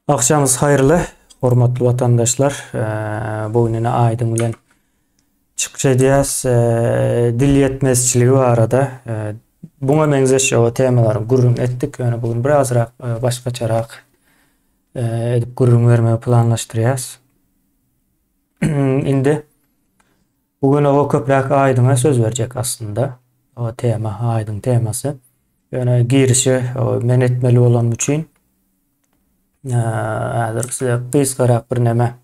Agşamyňyz haýyrly, hormatly watandaşlar. Bu gün ine Aýdyň bilen çykyş edýäs. Dil ýetmezçiligi barada. Buňa meňzeş o temalaryň gürrüň etdik. Ýöne bu gün birazrak başgaçarak edip gürrüň bermegi planlaşdyrýas. Indi bu gün oba köpräk Aýdyňa söz berjek aslynda. O tema, Aýdyň temasy. Ýöne girişi men etmeli bolanym üçin häzir size gysgarak bir näme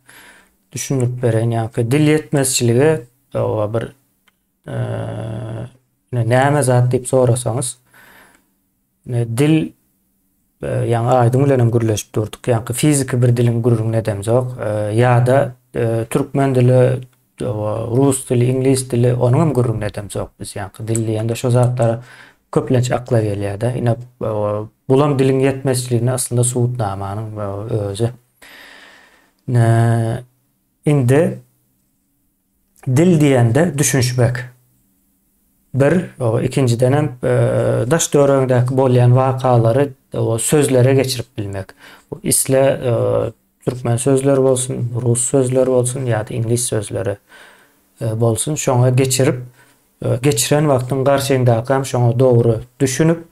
düşündirip bereýin. Ýagny dil ýetmezçiligi oba bir näme zat diýip sorasaňyz, dil ýaňy Aýdyň bilen hem gürleşip durduk. Ýagny fiziki bir diliň gürrüňini edemzok. Ýa-da türkmen dili Rus dili, iňlis dili, onuň hem gürrüňini edemzok biz. Ýaňky dil diýende şo zatlar köplenç akla gelýär-de. Ine, bulam diliň ýetmezçiligine aslynda subutnamanyň özi. Indi dil diýende düşünişmek. Bir, ikinjidenem daş-töweregiňdäki bolýan wakalary sözlere geçirip bilmek. Isle türkmen sözleri bolsun, rus sözleri bolsun ýa-da iňlis sözleri bolsun, şoňa geçirip, geçiren wagtyň garşyňdakam şoňa dogry düşünip,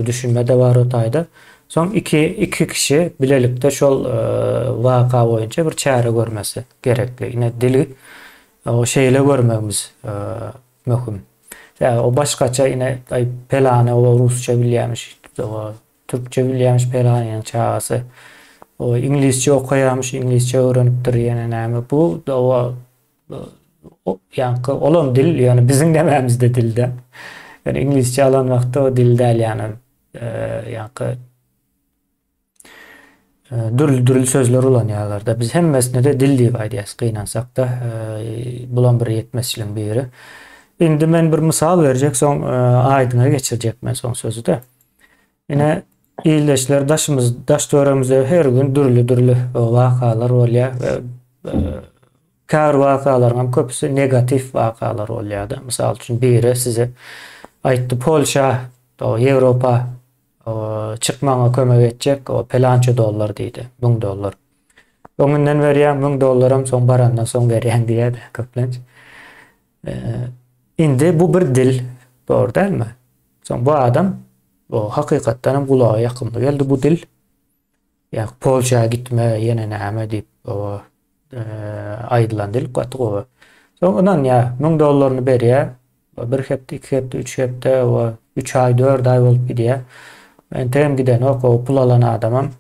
düşünme-de bar o taýda. Soň iki, iki kişi bilelikde şol waka boýunça bir çäre görmesi gerekli. Ine dili şeýle görmegimiz möhüm. Sebäbi o başgaça ine aý pelany o rusça bilýämiş, o türkçe bilýämiş pelanynyň çagasy. O iňlisçe okaýamyş, iňlisçe öwrenipdir ýene näme. Bu o ýaňky olam dil, ýöne biziň nämämizde dilde. Ýöne iňlisçe alan wagtda o dil däl ýany. Ýaňky dürli-dürli sözler ulanýarlar-da. Biz hemmesine-de dil diýip aýdýarys, gynansakda. Bulam bir ýetmezçiligiň biri. Indi men bir mysal berjek, soň Aýdyňa geçirjek men soň sözü-de. Ine, ildeşler daşymyz, daş-töweregimizde her gün dürli-dürli wakalar bolýar we käbir wakalaryň hem köpüsi negatiw wakalar bolýar-da. Mysal üçin, biri size aýtdy, Polşa, Ýewropa çykmagyňa kömek etjek, o pelança dollar diýdi, 1000 dollar. Öňünden berýäň, 1000 dollaram soň barandan soň berýäň diýýär-de köplenç. Indi bu bir dil, dogry dälmi? Soň bu adam bu hakykatdan hem gulaga ýakymly geldi bu dil. Ýa Polşa gitme, ýene näme diýip, o aýdylan dil gaty gowy. Soň ynanýar, 1000 dollaryny berýär. Bir hepde, iki hepde, üç hepde, o üç aý, dört aý bolup gidýär. Entegem gidenok, o pul alan adamam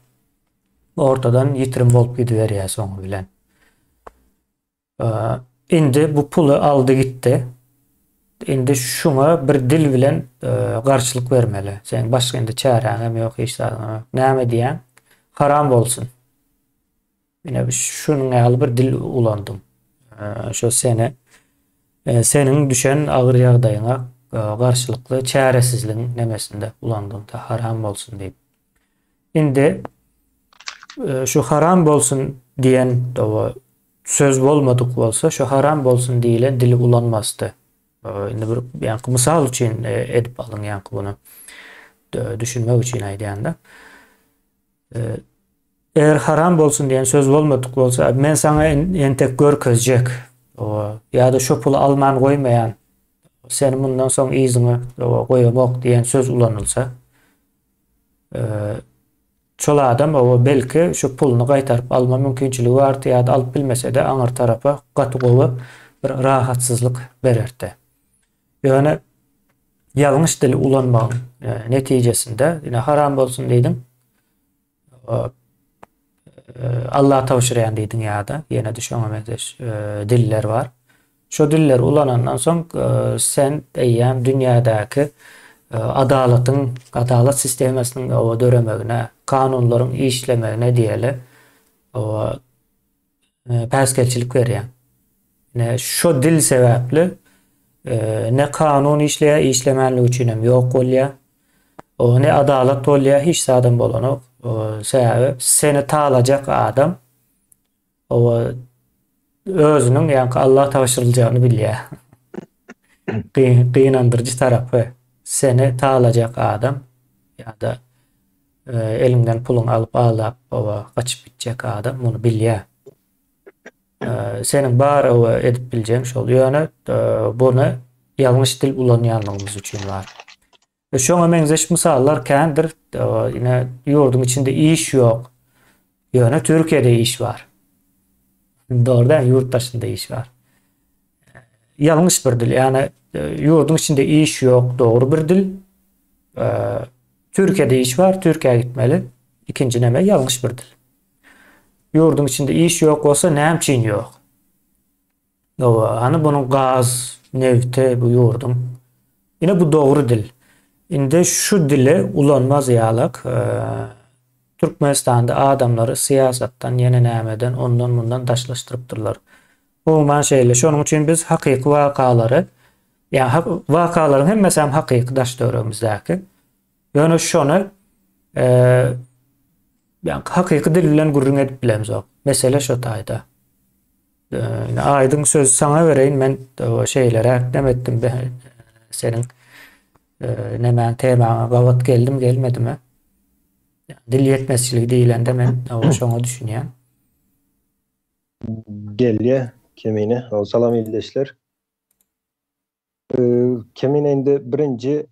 ortadan ýitirim bolup gidiberýär soňy bilen. Indi bu puly aldy gitdi. Indi şuňa bir dil bilen garşylyk bermeli. Seň başga indi çäräň hem ýok, hiç zadyň hem ýok. Näme diýýäň? Haram bolsun. Ine şunuň ýaly bir dil ulandyň. Şo seni seniň düşen agyr ýagdaýyňa garşylykly çäresizligiň nemesinde ulandyň da haram bolsun diýip. Indi şu haram bolsun diýen söz bolmadyk bolsa, şu haram bolsun diýilen dili ulanmasdy. Indi bir ýaňky mysal üçin edip alyň ýaňky bunu. Düşünmek üçin aýdýan-da. Eger haram bolsun diýen söz bolmadyk bolsa, men saňa entek görkezjek. Ýa-da şu puly alman goýmaýan. Seni mundan soň yzyňa goýamok diýen söz ulanylsa, Şol adam oba belki şu puluny gaýtaryp alma mümkinçiligi bardy ýa-da alyp bilmese-de aňyr tarapa gaty gowy bir rahatsyzlyk bererdi. Ýöne ýalňyş dili ulanmagyň netijesinde ine haram bolsun diýdiň. Alla tabşyrýan diýdiň ýa-da ýene-de şoňa meňzeş diller bar. Şo dilleri ulanandan soň sen eýýäm dünýädäki adalatyň, adalat sistemasynyň oba döremegine, kanunlaryň işlemegine diýeli oba päsgelçilik berýäň. Ine şo dil sebäpli ne kanun işleýär, işlemänligi üçin hem ýok bolýar. O ne adalat bolýar, hiç zadam bolanok. Sebäbi seni talajak adam Owa özüniň ýaňky Allah tabşyryljagyny bilýär. Gynandyryjy tarapy seni talajak adam ýa-da Eliňden puluňy alyp aldap oba gaçyp gitjek adam muny bilýär. Seniň bar oba edip biljegiň şol. Ýöne buny ýalňyş dil ulanýanlygymyz üçin bar. Şoňa meňzeş mysallar kändir. Ine ýurduň içinde iş ýok. Ýöne Türkiýede iş bar. Dogry däl, ýurt daşynda iş bar. Ýalňyş bir dil. Ýani ýurduň içinde iş ýok, dogry bir dil. Türkiýede iş bar, Türkiýä gitmeli. Ikinji näme? Ýalňyş bir dil. Ýurduň içinde iş ýok bolsa näme üçin ýok? Hawa, hany bunuň gaz, nebti bu ýurduň. Ine bu dogry dil. Indi şu dili ulanmaz ýalak Türkmenistanda adamlary syýasatdan ýene nämeden ondan mundan daşlaşdyrypdyrlar. Umuman şeýle. Şonuň üçin biz hakyky wakalary ýa wakalaryň hemmesi hem hakyky daş töweregimizdäki. Ýöne şony ýa hakyky dil bilen gürrüň edip bilemzok. Mesele şo taýda. Indi aýdyň söz saňa bereýin men şeýleräk nem etdim seniň nemäň temaňa gabat geldim gelmedimi? Dil ýetmezçiligi diýilende men şoňa düşünýän. Gelýä Kemine. Salam ildeşler. Kemine indi birinji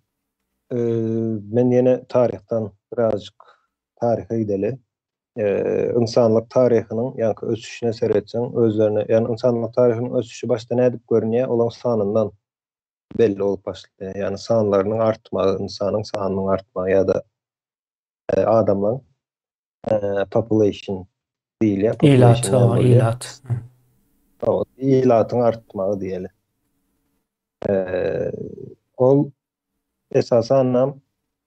men ýene taryhdan birazjyk taryha gideli. Ynsanlyk taryhynyň ýaňky ösüşine seretseň, özlerine, ýagny ynsanlyk taryhynyň ösüşi başda nädip görünýär, olaň sanyndan belli bolup başlaýar. Ýagny sanlarynyň artmagy, ynsanyň sanynyň artmagy ýa-da adamlaryň population diýilýär. Ilat, ilat. Ilatyň artmagy diýeli. Ol esasanam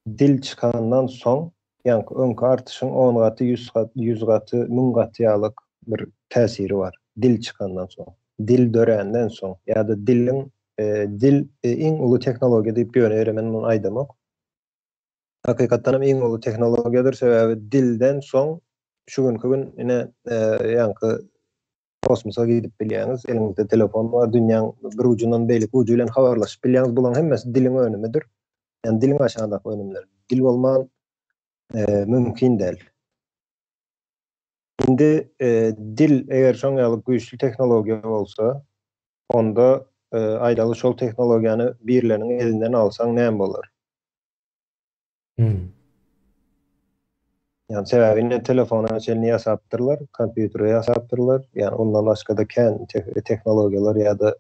dil çykandan soň, ýaňky öňki artyşyň on gaty, ýüz gat, ýüz gaty, müň gaty ýalyk bir täsiri bar. Dil çykandan soň, dil döränden soň ýa-da diliň dil iň uly tehnologiýa diýip ýöne ýere men muny aýdamok. Hakykatdan hem iň uly tehnologiýadyr, sebäbi dilden soň şu günki gün ine ýaňky kosmosa gidip bilýäňiz, eliňizde telefon bar, dünýäň bir ujundan beýleki ujy bilen habarlaşyp bilýäňiz, bularyň hemmesi diliň önümidir. Ýagny diliň aşagyndaky önümler. Dil bolman mümkin däl. Indi dil eger şoň ýaly güýçli tehnologiýa bolsa, onda aýdaly şol tehnologiýany birileriniň elinden alsaň näme bolar? Hmm. Ýani sebäbi indi telefona çenli ýasapdyrlar, kompýutere ýasapdyrlar. Ýani ondan başga-da kän tehnologiýalar ýa-da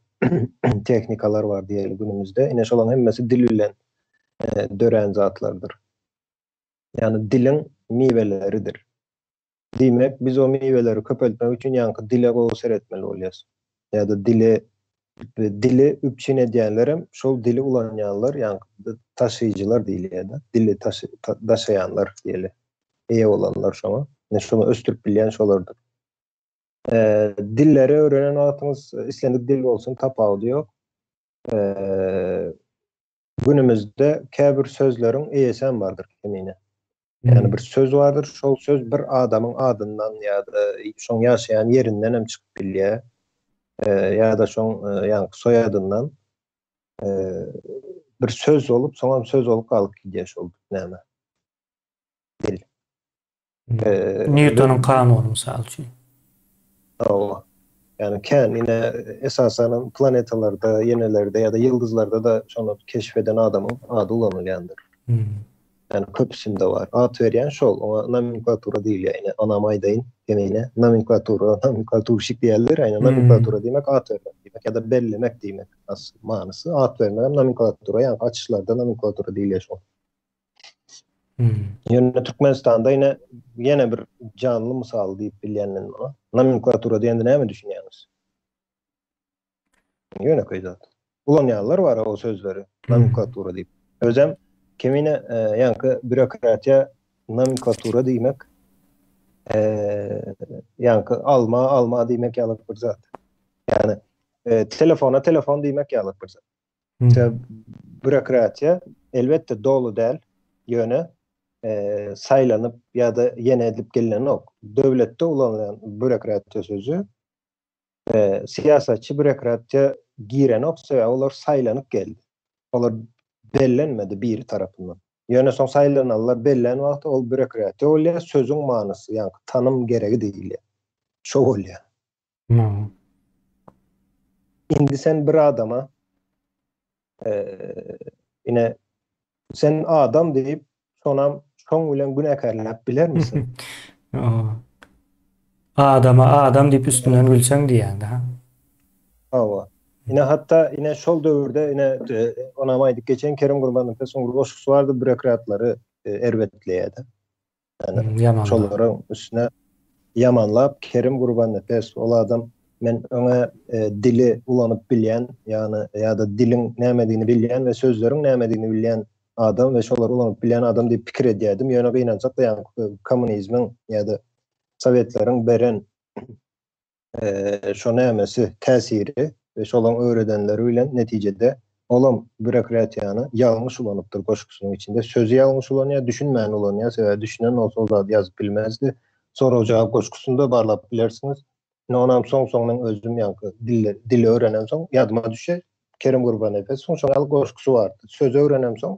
tehnikalar bar diýeli günümizde. Ine şolaryň hemmesi dil bilen e, dörän zatlardyr. Ýani diliň miweleridir. Diýmek, biz o miweleri köpeltmek üçin ýaňky dile gowy seretmeli bolýas. Ýa-da dile dili üpjün edýänlerem şol dili ulanýanlar, ýaňky taşyjylar diýilýär-de. Dili taşy daşaýanlar diýeli. Eýe bolanlar şoňa. Ine şony ösdürip bilýän şolardyr. Dilleri öwrenen wagtyňyz islendik dil bolsun tapawudy ýok. Günümizde käbir sözleriň eýesem bardyr kemine. Ýagny bir söz bardyr, şol söz bir adamyň adyndan ýa-da şoň ýaşaýan ýerinden hem çykyp bilýär. Ýa-da şoň ýaňky soýadyndan bir söz bolup, soňam söz bolup galyp gidýär şol näme. Dil. Nýutonyň kanuny mysal üçin. Hawa. Ýagny kän ine esasanam planetalarda, ýenelerde ýa-da ýyldyzlarda-da şony keşf eden adamyň ady ulanylýandyr. Ýagny köpüsinde bar. At berýän şol, oňa nomenklatura diýilýär. Ine onam aýdaýyn kemine. Nomenklatura, nomenklaturşik diýerler. Ýagny nomenklatura diýmek at bermek diýmek ýa-da bellemek diýmek asyl manysy. At bermegem nomenklatura, ýagny açyşlarda nomenklatura diýilýär şoňa. Ýöne Türkmenistanda ýene ýene bir janly mysal diýip bilýän men muňa. Nomenklatura diýende näme düşünýäňiz? Ýönekeý zat. Ulanýanlar bar o sözleri nomenklatura diýip. Özem kemine e, ýaňky bürokratiýa nomenklatura diýmek e, ýaňky alma alma diýmek ýaly bir zat. Ýagny e, telefona telefon diýmek ýaly bir zat. Bürokratiýa elbetde doly däl, ýöne saýlanyp ýa-da ýene edilip gelnenok. Döwletde ulanylýan bürokratiýa sözi syýasatçy bürokratiýa girenok, sebäbi olar saýlanyp geldi. Olar bellenmedi biri tarapyndan. Ýöne soň saýlananlar bellän wagty ol bürokratiýa bolýar, sözüň manysy, ýaňky tanym geregi diýilýär. Şo bolýar. Indi sen bir adama ine sen adam diýip, şonam şoň bilen günäkärläp bilermisiň? Adama adam diýip üstünden gülseň diýýäň-dä, ha? Hawa. Ine hatda ine şol döwürde ine onam aýdyp geçeýin Kerim Gurbannepesowyň bir goşgusy bardy bürokratlary erbetleýärdi. Ýani şolaryň üstüne ýamanlap Kerim Gurbannepesow ol adam men öňe dili ulanyp bilýän ýagny ýa-da diliň nämedigini bilýän we sözleriň nämedigini bilýän adam we şolary ulanyp bilýän adam diýip pikir edýärdim. Ýöne gynansak-da ýagny kommunizmiň ýa-da sowetleriň beren şo nämesi täsiri we şolaň öwredenleri bilen netijede olam bürokratiýany ýalňyş ulanypdyr goşgusynyň içinde. Sözi ýalňyş ulanýar, düşünmän ulanýar, sebäbi düşünen bolsa ol zady ýazyp bilmezdi. Sorag-jogap goşgusynda barlap bilersiňiz. Ine onam soň-soň men özüm ýaňky dille dili öwrenemsoň ýadyma düşýär. Kerim Gurbannepesowyň şoň ýaly goşgusy bardy. Sözi öwrenemsoň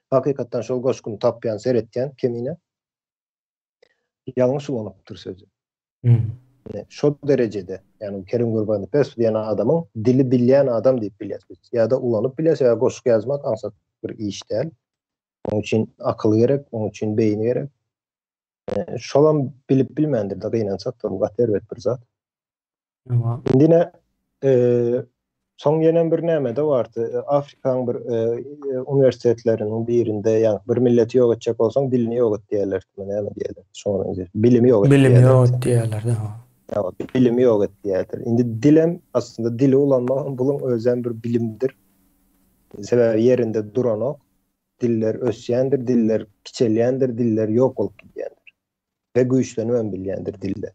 hakykatdan şol goşgyny tapýan, seretýän kemine. Ýalňyş ulanypdyr sözi. Ine, şo derejede, ýagny Kerim Gurbannepesow diýen adamyň dili bilýän adam diýip bilýäs biz. Ýa-da ulanyp bilýäs, ýa goşgy ýazmak aňsat bir iş däl. Onuň üçin akyl gerek, onuň üçin beýni gerek. Şolam bilip bilmändir-de gynansak-da bu gaty erbet bir zat. Indi ine soň ýenem bir näme-de bardy. Afrikaň bir uniwersitetleriniň birinde ýa bir milleti ýok etjek bolsaň dilini ýok et diýerler. Näme diýerler? Şoňa meňzeş. Bilimi ýok et. Bilimi ýok et diýerler-de. Ýa bilimi ýok et diýerler. Indi dilem aslynda dili ulanmak buluň özem bir bilimdir. Sebäbi ýerinde duranok. Diller ösýändir, diller kiçelýändir, diller ýok bolup gidýändir. We güýçlenibem bilýändir diller.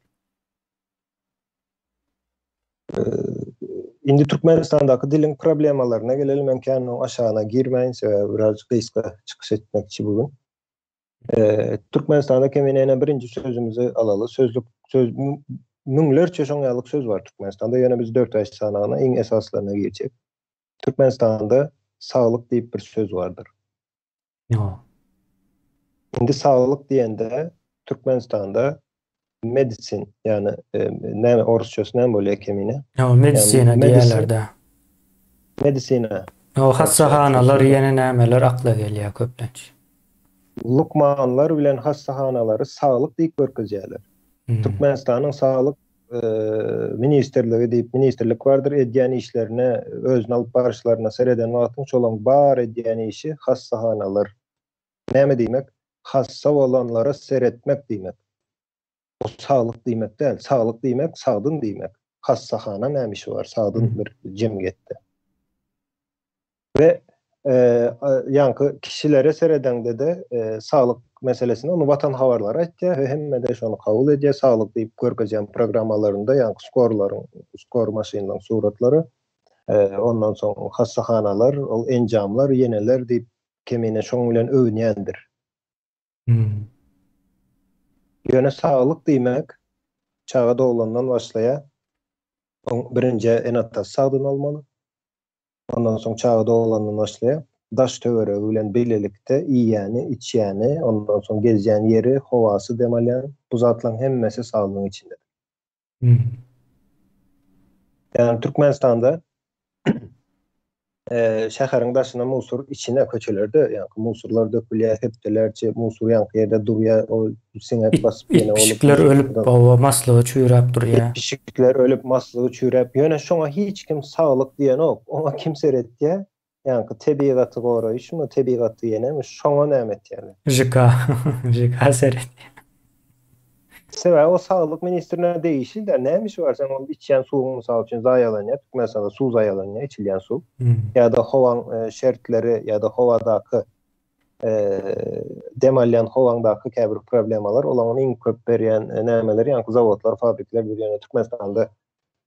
Indi Türkmenistandaky diliň problemalaryna gelelim. Men kän oň aşagyna girmäýin, sebäbi biraz gysga çykyş etmekçi bu gün. Türkmenistanda kemine ýene birinji sözümizi alaly. Sözlük söz müňlerçe şoň ýalyk söz bar Türkmenistanda. Ýöne biz 4-5 sanagyna iň esasylaryna girjek. Türkmenistanda saglyk diýip bir söz bardyr. Ýok. Indi saglyk diýende Türkmenistanda medicine, ýagny näme orsçasy näme bolýar kemine? Ýok, medisina diýerler-de. Medisina. Ýok, hassahanalar ýene nämeler akla gelýär köplenç. Lukmanlar bilen hassahanalary saglyk diýip görkezýärler. Türkmenistanyň saglyk ministrligi diýip ministrlik bardyr, edýän işlerine, özüni alyp baryşlaryna sereden wagtyň şolaň bar edýän işi hassahanalar. Näme diýmek? Hassa bolanlara seretmek diýmek. O saglyk diýmek däl. Saglyk diýmek sagdyn diýmek. Hassahana näme işi bar sagdyn bir jemgyýetde? We ýaňky kişilere seredeňde-de saglyk meselesinde ony Watan habarlary aýtýar we hemme-de şony kabul edýär. Saglyk diýip görkezýän programmalarynda ýaňky skorlaryň, skor maşynynyň suratlary, ondan soň hassahanalar, ol enjamlar, ýeneler diýip kemine şoň bilen öwünýändir. Ýöne saglyk diýmek çaga doglandan başlaýar. Oň birinji ene-atasy sagdyn bolmaly. Ondan soň çaga doglandan başlaýar. Daş-töweregi bilen bilelikde iýýäni, içýäni, ondan soň gezýän ýeri, howasy, dem alýan, bu zatlaryň hemmesi saglygyň içindedir. Ýagny Türkmenistanda şäheriň daşyna musur içine köçelerde ýaňky musurlar dökülýär, hepdelerçe musur ýaňky ýerde durýar, ol siňek basyp ýene bolup. It-pişikler ölüp, hawa, maslygy çüýräp durýar. It-pişikler ölüp, maslygy çüýräp, ýöne şoňa hiç kim saglyk diýenok. Oňa kim seretýär? Ýaňky tebigaty goraýyşmy, tebigaty ýenemi, şoňa näme etýärler? JK, JK seretýär. Sebäbi o saglyk ministrine degişli däl. Näme işi bar sen ol içýän suwuň mysal üçin zaýalanýar, Türkmenistanda suw zaýalanýar, içilýän suw. Ýa-da howaň şertleri ýa-da howadaky dem alýan howaňdaky käbir problemalar, olaryň iň köp berýän nämeleri ýaňky zawodlar, fabrikler bir ýöne Türkmenistanda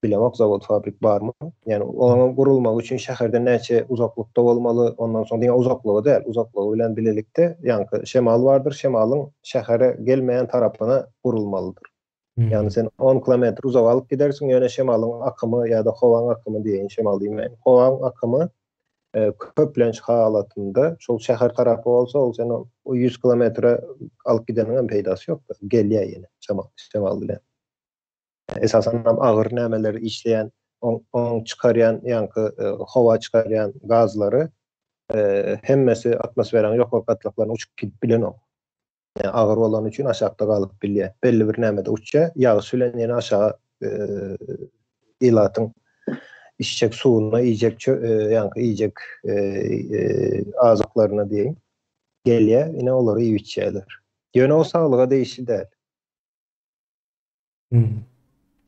bilemok zawod fabrik barmy? Ýani olaryň gurulmagy üçin şäherden näçe uzaklykda bolmaly, ondan soň diňe uzaklygy däl, uzaklygy bilen bilelikde ýaňky şemal bardyr, şemalyň şähere gelmeýän tarapyna gurulmalydyr. Ýagny sen on kilometr uzaga alyp gidersiň, ýöne şemalyň akymy ýa-da howaň akymy diýeýin, şemal diýmäýin, howaň akymy. Köplenç halatynda şol şäher tarapy bolsa ol sen o 100 kilometre alyp gideniň hem peýdasy ýok. Gelýär ýene şemal, şemal bilen. Esasan hem agyr nämeleri işleýän, on, on çykarýan ýaňky howa çykarýan gazlary hemmesi atmosferanyň ýokary gatlaklaryna uçup gidip bilenok. Yani agyr bolany üçin aşakda galyp bilýär. Belli bir nämede uçýar, ýagyş bilen ýene aşağı ilatyň içjek suwuna, iýjek ýaňky iýjek azyklaryna diýeýin gelýär, ine olary iýip içýärler. Ýöne o saglyga degişli däl. Hmm.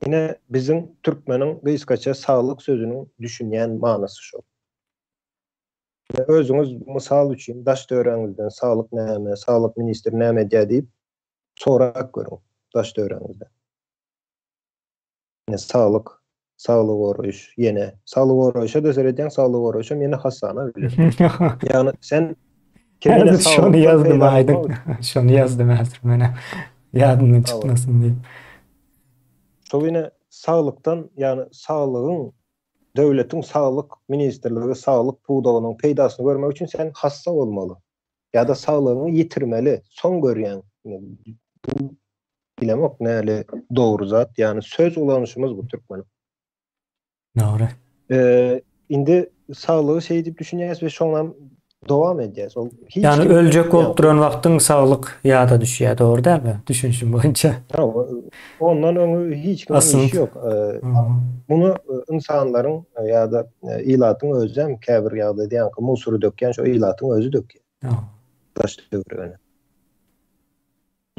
Ine biziň türkmeniň gysgaça saglyk sözüniň düşünýän manysy şol. Özüňiz mysal üçin daş töweregiňizden saglyk näme, saglyk ministri näme edýär diýip sorap görüň daş töweregiňizden. Ine saglyk, saglygy goraýyş ýene saglygy goraýyşa da seredýäň, saglygy goraýyşam ýene hassana bilen. Ýagny sen Häzir şony ýazdym aýdyň. Şony ýazdym häzir menä. Ýadymdan çykmasyn diýip. Şo ýene saglykdan, ýagny saglygyň döwletiň saglyk ministrligi saglyk pudagynyň peýdasyny görmek üçin sen hassa bolmaly. Ýa-da saglygyňy ýitirmeli, soň görýäň. Bu bilemok näli dogry zat, ýagny söz ulanyşymyz bu türkmeniň. Dogry. Indi saglygy şeý diýip düşünýäs we şoňam dowam edýäs. Ol hiç Ýagny öljek bolup duran wagtyň saglyk ýada düşýär, dogry dälmi? Düşünişim boýunça. Ondan öňi hiç kimiň işi ýok. Muny ynsanlaryň ýa-da ilatyň özem käbir ýagdaýda ýaňky musury dökýän şo ilatyň özi dökýär. Daş töweregine.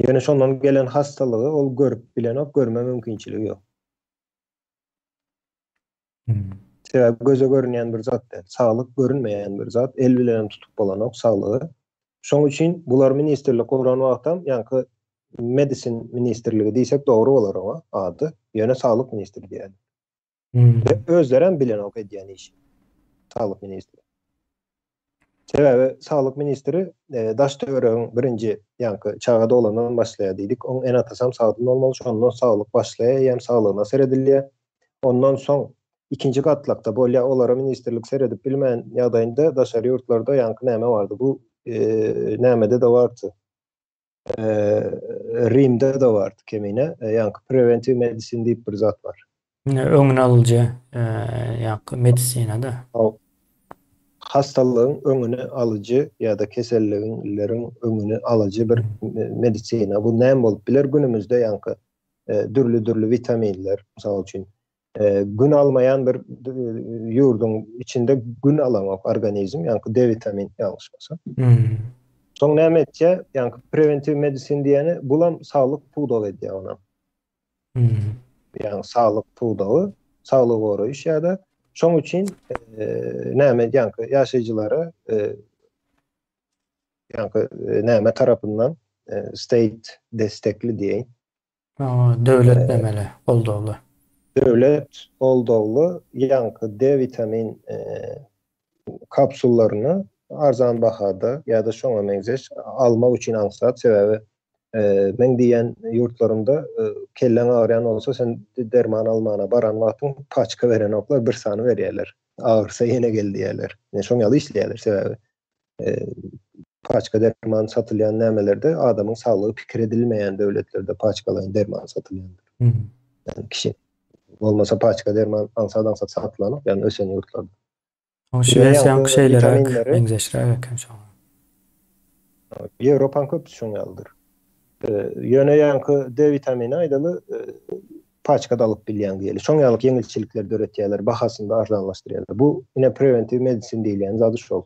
Ýöne şondan gelen hastalygy ol görüp bilenok, görme mümkinçiligi ýok. Sebäbi göze görünýän bir zat däl. Saglyk görünmeýän bir zat. El bilen hem tutup bolanok saglygy. Şoň üçin bular ministrlik guran wagtam ýaňky medicine ministrligi diýsek dogry bolar oňa ady. Ýöne saglyk ministri diýýärler. Ve özleri hem bilenok edýän işi. Saglyk ministri. Sebäbi saglyk ministri daş töweregiň birinji ýaňky çaga doglandan başlaýar diýdik. Oň ene-atasam sagdyn bolmaly, şondan saglyk başlaýar, eýýäm saglygyna seredilýär. Ondan soň ikinji gatlakda bolýar, olara ministrlik seredip bilmän ýagdaýynda daşary ýurtlarda ýaňky näme bardy? Bu nämede-de bardy. Rimde-de bardy kemine. Ýaňky preventive medicine diýip bir zat bar. Öňüni alyjy ýaňky medisinada. Hastalygyň öňüni alyjy ýa-da keselligiň öňüni alyjy bir medisina. Bu näme bolup biler günümizde ýaňky dürli-dürli witaminler, mysal üçin, gün almaýan bir ýurduň içinde gün alanok organizm, ýaňky D witamin ýalňyşmasam. Soň näme etýär? Ýaňky prewentiw medisin diýeni bulam saglyk pudagy edýär onam. Ýagny saglyk pudagy, saglygy goraýyş ýa-da şoň üçin näme ýaňky ýaşaýjylara ýaňky näme tarapyndan state destekli diýeýin. Döwlet nemeli goldawly. Döwlet goldawly ýaňky D witamin kapsullaryny arzan bahada ýa-da şoňa meňzeş almak üçin aňsat, sebäbi meň diýýän ýurtlarymda kelläň agyrýan bolsa sen derman almana baran wagtyň paçka berenoklar, bir sany berýärler. Agyrsa ýene gel diýýärler. Ine şoň ýaly işleýärler, sebäbi paçka derman satylýan nämelerde adamyň saglygy pikir edilmeýän döwletlerde paçkalaýyn derman satylýandyr. Yani kişi bolmasa paçka derman aňsat-aňsat satylanok, ýagny ösen ýurtlarda. O Şwesiýanyň şeýleräk meňzeşräk eken şoňa. Ýewropanyň köpüsi şoň ýalydyr. Ýöne ýaňky D witamini aýdaly paçkada alyp bilýäň diýeli. Şoň ýaly ýeňilçilikler döretýärler, bahasyny da arzanlaşdyrýarlar. Bu ine prewentiw medisin diýilýän zady şol.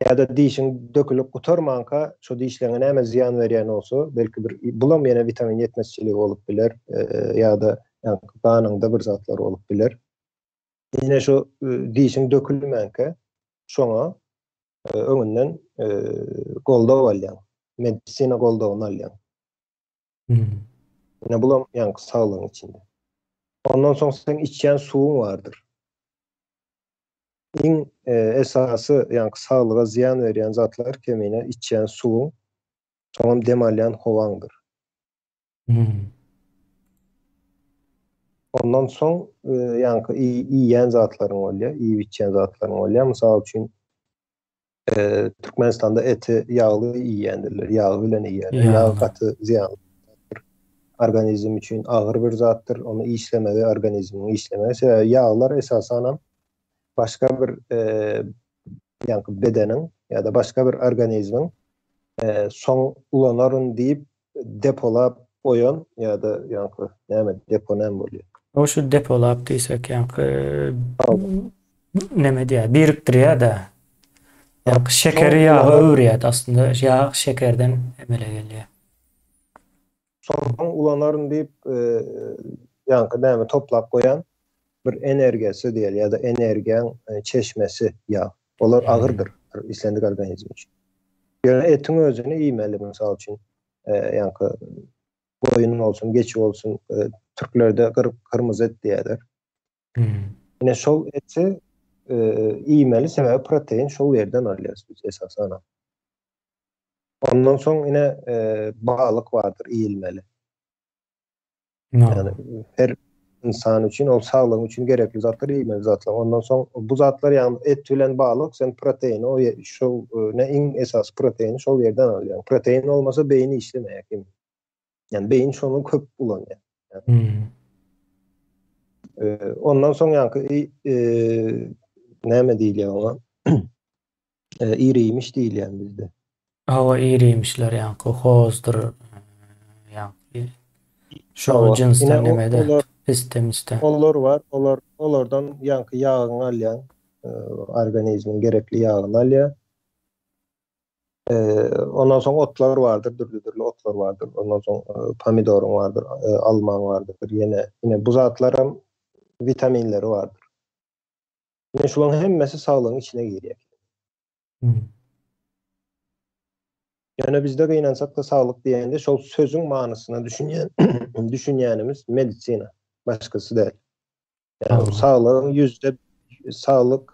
Ýa-da dişiň dökülip gutarmanka şo dişleriňe näme zyýan berýän bolsa, belki bir bulam ýene witamin ýetmezçiligi bolup biler, ýa-da ýaňky ganyňda bir zatlar bolup biler. Ine şu dişiň dökülmänkä şoňa öňünden goldaw alýaň. Medisina goldawyny alýaň. Ine bulam ýaňky saglygyň içinde. Ondan soň seň içýän suwuň bardyr. Iň esasy ýaňky saglyga zyýan berýän zatlar kemine içýän suwuň, soňam dem alýan howaňdyr. Ondan soň ýaňky iýýän zatlaryň bolýar, iýip içýän zatlaryň bolýar. Mysal üçin, Türkmenistanda eti ýagly iýýändirler, ýag bilen iýýärler. Ýag gaty zyýanly zatdyr. Organizm üçin agyr bir zatdyr. Ony işlemegi, organizmiň işlemegi. Sebäbi ýaglar esasanam başga bir ýaňky bedeniň ýa-da başga bir organizmiň soň ulanaryn diýip depolap goýan ýa-da ýaňky näme depo näme bolýar? O şu depolap diýsek ýaňky neme diýýär, birikdirýär-de. Ýaňky şekeri ýaga öwürýär aslynda ýag şekerden emele gelýär. Soň ulanaryn diýip ýaňky näme toplap goýan bir energiýasy diýeli ýa-da energiýaň çeşmesi ýag. Olar agyrdyr islendik organizm üçin. Ýöne etiň özüni iýmeli, mysal üçin, ýaňky goýun bolsun, geçi bolsun, türklerde gyrmyzy et diýýärler. Ine şol eti iýmeli, sebäbi protein şol ýerden alýarys biz esasan. Ondan soň ine balyk bardyr iýilmeli. Yani her insan üçin ol saglygyň üçin gerekli zatlar iýmeli zatlar. Ondan soň bu zatlar ýagny et bilen balyk sen proteini o şol ne iň esasy proteini şol ýerden alýaň. Protein bolmasa beýin işlemeýär kim. Yani beýin şony köp ulanýar. Hmm. Ondan soň ýaňky e, näme diýilýär oňa? Iri-iýmiş diýilýär bizde. Hawa iri-iýmişler ýaňky hozdur ýaňky şo jynsdan nemede piste miste. Olar bar, olar olardan ýaňky ýagyňy alýaň, organizmiň gerekli ýagyny alýar. Ondan soň otlar bardyr, dürli-dürli otlar bardyr. Ondan soň pomidoryň bardyr, almaň bardyr. Ýene ine bu zatlaram witaminleri bardyr. Ine şularyň hemmesi saglygyň içine girýär. Hmm. Ýöne bizde gynansak-da saglyk diýende şol sözüň manysyna düşünýän düşünýänimiz medisina, başgasy däl. Ýagny saglygyň ýüzde saglyk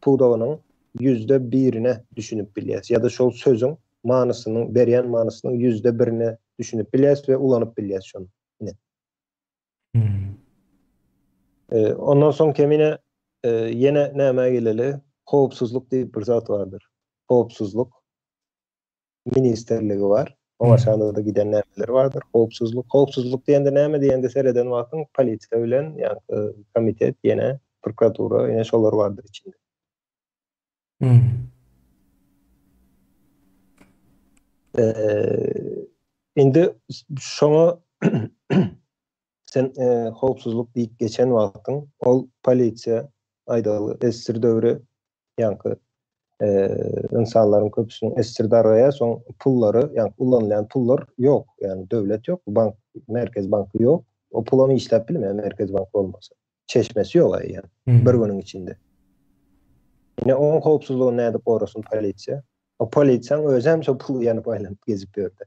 pudagynyň %1-ine düşünip bilýäs ýa-da şol sözüň manysynyň berýän manysynyň %1-ine düşünip bilýäs we ulanyp bilýäs şony. Ine. Hmm. E, ondan soň kemine e, ýene nämä geleli? Howpsuzlyk diýip bir zat bardyr. Howpsuzlyk ministrligi bar. Oň aşagynda da giden nämeler bardyr? Howpsuzlyk. Howpsuzlyk diýende näme diýende sereden wagtyň polisiýa bilen ýa komitet ýene prokuratura ýene şolar bardyr içinde. Hmm. Eee indi şoňa sen e, howpsuzlyk diýip geçen wagtyň ol polisiýa aýdaly esir döwri ýaňky e, insanlaryň köpüsiniň esir dargaýar, soň pullary, ýaňky ulanylýan pullar ýok, ýagny döwlet ýok, bank, merkez banky ýok. O pulam işläp bilmeýär merkez bank bolmasa. Çeşmesi ýok aý ýa bir günüň içinde. Ine oň howpsuzlygyny nädip gorasyn polisiýa? O polisiýaň özi hem şo puly ýanyp aýlanyp gezip ýördi.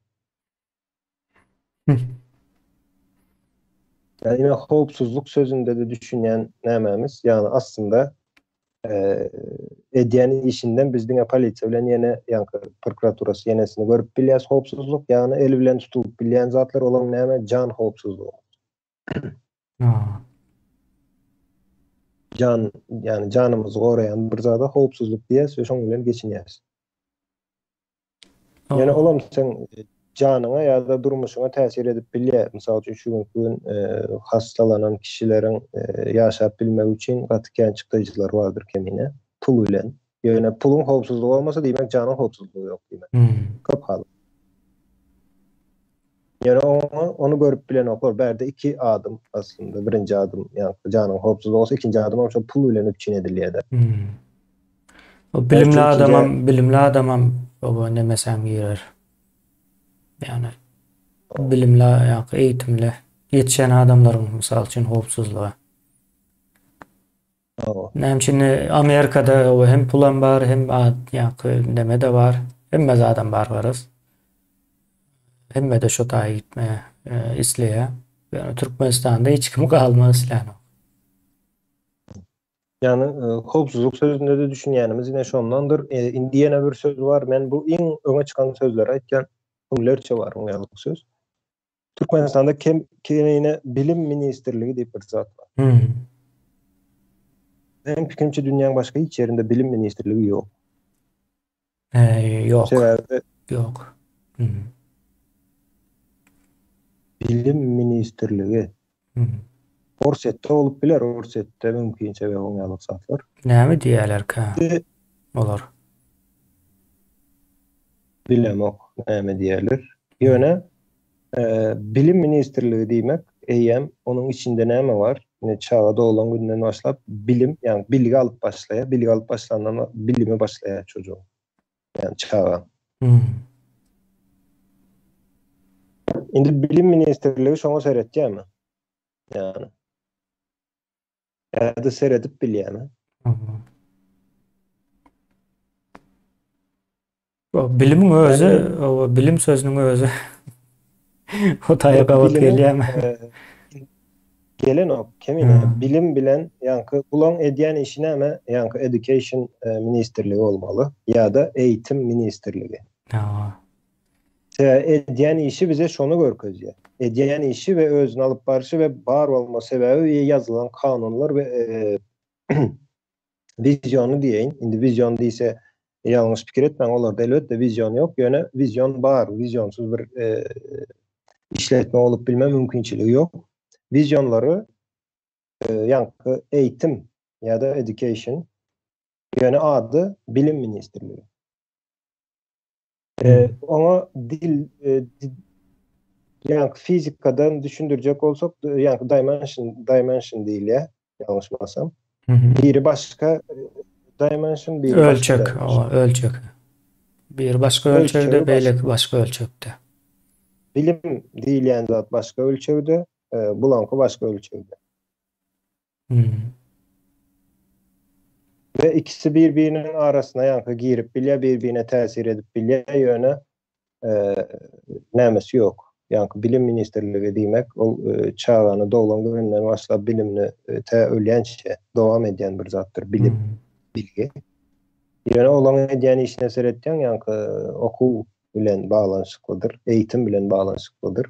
Yani ine howpsuzlyk sözünde-de düşünýän nämämiz, ýagny aslynda edýän işinden biz diňe polisiýa bilen ýene ýaňky prokuraturasy ýenesini görüp bilýäs howpsuzlyk, ýagny el bilen tutulyp bilýän zatlar olam näme jan howpsuzlygy. Jan, ýagny janymyzy goraýan bir zada howpsuzlyk diýýäs we şoň bilen geçinýäs. Ýöne olam seň janyňa ýa-da durmuşyňa täsir edip bilýär. Mysal üçin, şu günki gün hassalanan kişileriň ýaşap bilmegi üçin gaty kän çykdajylary bardyr kemine, pul bilen. Ýöne puluň howpsuzlygy bolmasa, diýmek janyň howpsuzlygy ýok diýmek. Köp halat. Ýöne oňa ony görüp bilenoklar. Bärde iki adym aslynda. Birinji adym ýa-da janyň howpsuzlygy bolsa, ikinji adym hem şol pul bilen üpjün edilýär-de. Hmm. O bilimli adamam, bilimli adamam oba nemesem girer. Ýagny bilimli, ýa-da eýitimli ýetişen adamlaryň mysal üçin howpsuzlygy. Näme üçin Amerikada o hem pulam bar, hem ýaňky neme-de bar. Hemme zadam bar garaz. Hemme-de şo taýa gitme isleýär. Ýöne Türkmenistanda hiç kim galmak islänok. Ýagny howpsuzlyk sözünde-de düşünýänimiz ine şondandyr. Indi ýene bir söz bar. Men bu iň öňe çykan sözleri aýtýan. Müňlerçe bar muň ýaly söz. Türkmenistanda kem kemine bilim ministrligi diýip bir zat bar. Hmm. Meniň pikirimçe dünýäň başga hiç ýerinde bilim ministrligi ýok. E, ýok. Sebäbi Ýok. Hmm. bilim ministrligi Hmm. Orsýetde bolup biler, Orsýetde mümkin sebäbi oň ýaly zatlar. Näme diýýärlerkä olar? Bilemok näme diýerler. Ýöne e, bilim ministrligi diýmek eýýäm onuň içinde näme bar? Ine çaga doglan günden başlap bilim, ýagny bilgi alyp başlaýar. Bilgi alyp başlandan bilimi başlaýar çocuğun. Ýagny çaga. Hmm. Indi bilim ministrligi şoňa seretýärmi? Ýagny ýa-da seredip bilýärmi? Hmm. O bilimiň özi, o bilim sözüniň özi Hytaýa gabat gelýärmi? E, gelenok, kemine. Bilim bilen ýaňky bulaň edýän işi näme? Ýaňky education e, ministrligi bolmaly ýa-da eğitim ministrligi. Ha. Edýän işi bize şony görkezýär. Edýän işi we özüni alyp barşy we bar bolma sebäbi we ýazylan kanunlar we e, vizyony diýeýin. Indi vizyon diýse ýalňyş pikir etmäň, olarda elbetde vizyon ýok, ýöne vizyon bar, vizyonsyz bir e, işletme bolup bilme mümkinçiligi ýok. Vizyonlary e, ýaňky eğitim ýa-da education ýöne ady bilim ministrligi. E, oňa dil e, ýaňky fizikadan düşündirjek bolsak, ýaňky dimension dimension diýilýär, ýalňyşmasam. Biri başga dimension, biri ölçek, başga ölçek. Biri başga ölçegde, beýleki başga ölçekde. Bilim diýilýän zat başga ölçegde, e, bulaňky başga ölçegde. Hmm. Ve ikisi bir-biriniň arasyna ýaňky girip bilýär, bir-birine täsir edip bilýär, ýöne e, nämesi ýok. Ýaňky bilim ministrligi diýmek, ol e, çagany doglan gününden başlap bilimini e, tä ölýänçe dowam edýän bir zatdyr, bilim, hmm. bilgi. Ýöne olaň edýän işine seretýän ýaňky okuw bilen baglanyşyklydyr, eğitim bilen baglanyşyklydyr.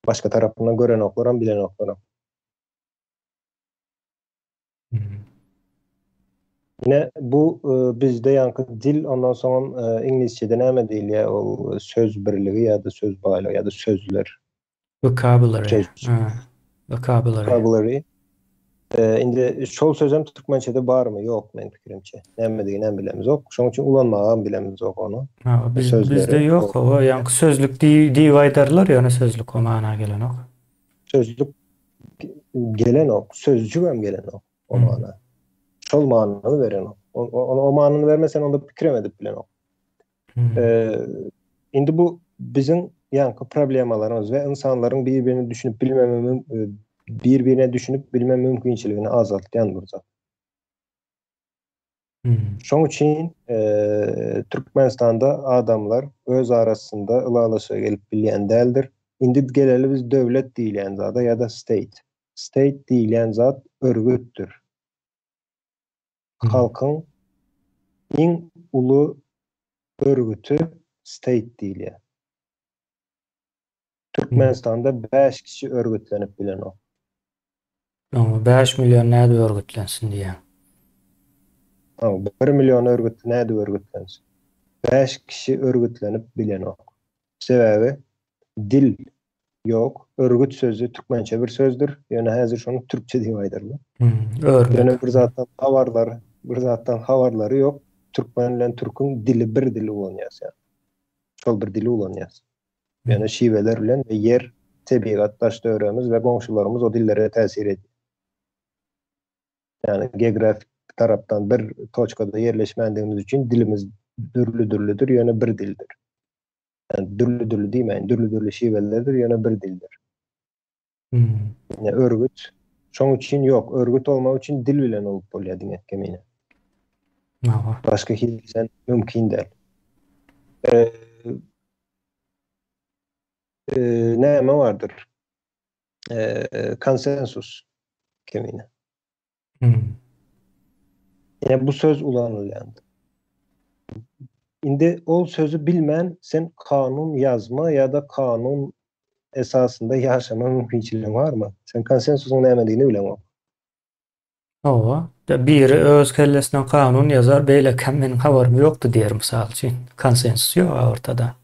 Başga tarapyndan görenoklar bilenoklar. Yine bu e, bizde ýaňky dil ondan soň e, iňlisçede näme diýilýär ol söz birligi ýa-da söz baýlygy ýa-da sözler. Vocabulary. Söz. Vocabulary. Vocabulary. E, indi şol sözem türkmençede barmy? Ýok men pikirimçe. Näme diýen bilemiz ýok. Şonuň üçin ulanmagy bilemiz ýok ony. Ha, biz, bizde ýok. O ýaňky sözlük diýip aýdarlar, ýöne sözlük o mana gelenok. Sözlük gelenok, sözcük hem gelenok o hmm. mana. Şol manyny berenok. O, o, o manyny vermesen onda pikirem edip bilenok. Hmm. Ee, indi bu bizim ýaňky problemalarymyz we insanlaryň bir-birini düşünip bilmeme e, bir-birine düşünip bilme mümkinçiligini azaltýan bir zat. Hmm. Şoň üçin e, Türkmenistanda adamlar öz arasynda ylalaşyga gelip bilýän däldir. Indi geleli biz döwlet diýilýän zada ýa-da state. State diýilýän zat örgütdür. Hmm. Halkyň iň uly örgütü state diýilýär. Türkmenistanda 5 kişi örgütlenip bilenok. 5 milyon näde örgütlensin diýýän. 1 milyon örgüt näde örgütlensin? 5 kişi örgütlenip bilenok. Sebäbi dil ýok. Örgüt sözü türkmençe bir sözdür. Ýöne häzir şonu türkçe diýip aýdarlar. Hmm, örmek. Ýöne bir zatdan habarlary, bir zatdan habarlary ýok. Türkmen bilen türküň dili bir dili ulanýar ýa. Şol bir dili ulanýar. Ýöne şiweler bilen we ýer, tebigat, daş töweregimiz we goňşularymyz o dillere täsir edýär. Yani geografik tarapdan bir toçkada yerleşmändigimiz üçin dilimiz dürlü-dürlüdür, ýöne bir dildir. Yani dürlü-dürlü diýmeýin, dürlü-dürlü şiwelerdir, ýöne bir dildir. Hmm. Yani örgüt şoň üçin ýok. Örgüt olmak üçin dil bilen bolup bolýar diňe kemine. Aha. Başga hiç sen mümkin däl. Ee, e, näme bardyr? Ee, konsensus kemine. Hmm. Yani bu söz ulanylýan. Indi ol sözi bilmän sen kanun ýazma ýa-da kanun esasynda ýaşama mümkinçiligiň barmy? Sen konsensusyň nämedigini bileňok. Hawa, biri öz kellesinden kanun ýazar, beýlekem meniň habarym ýokdy diýer mysal üçin. Konsensus ýok ortada.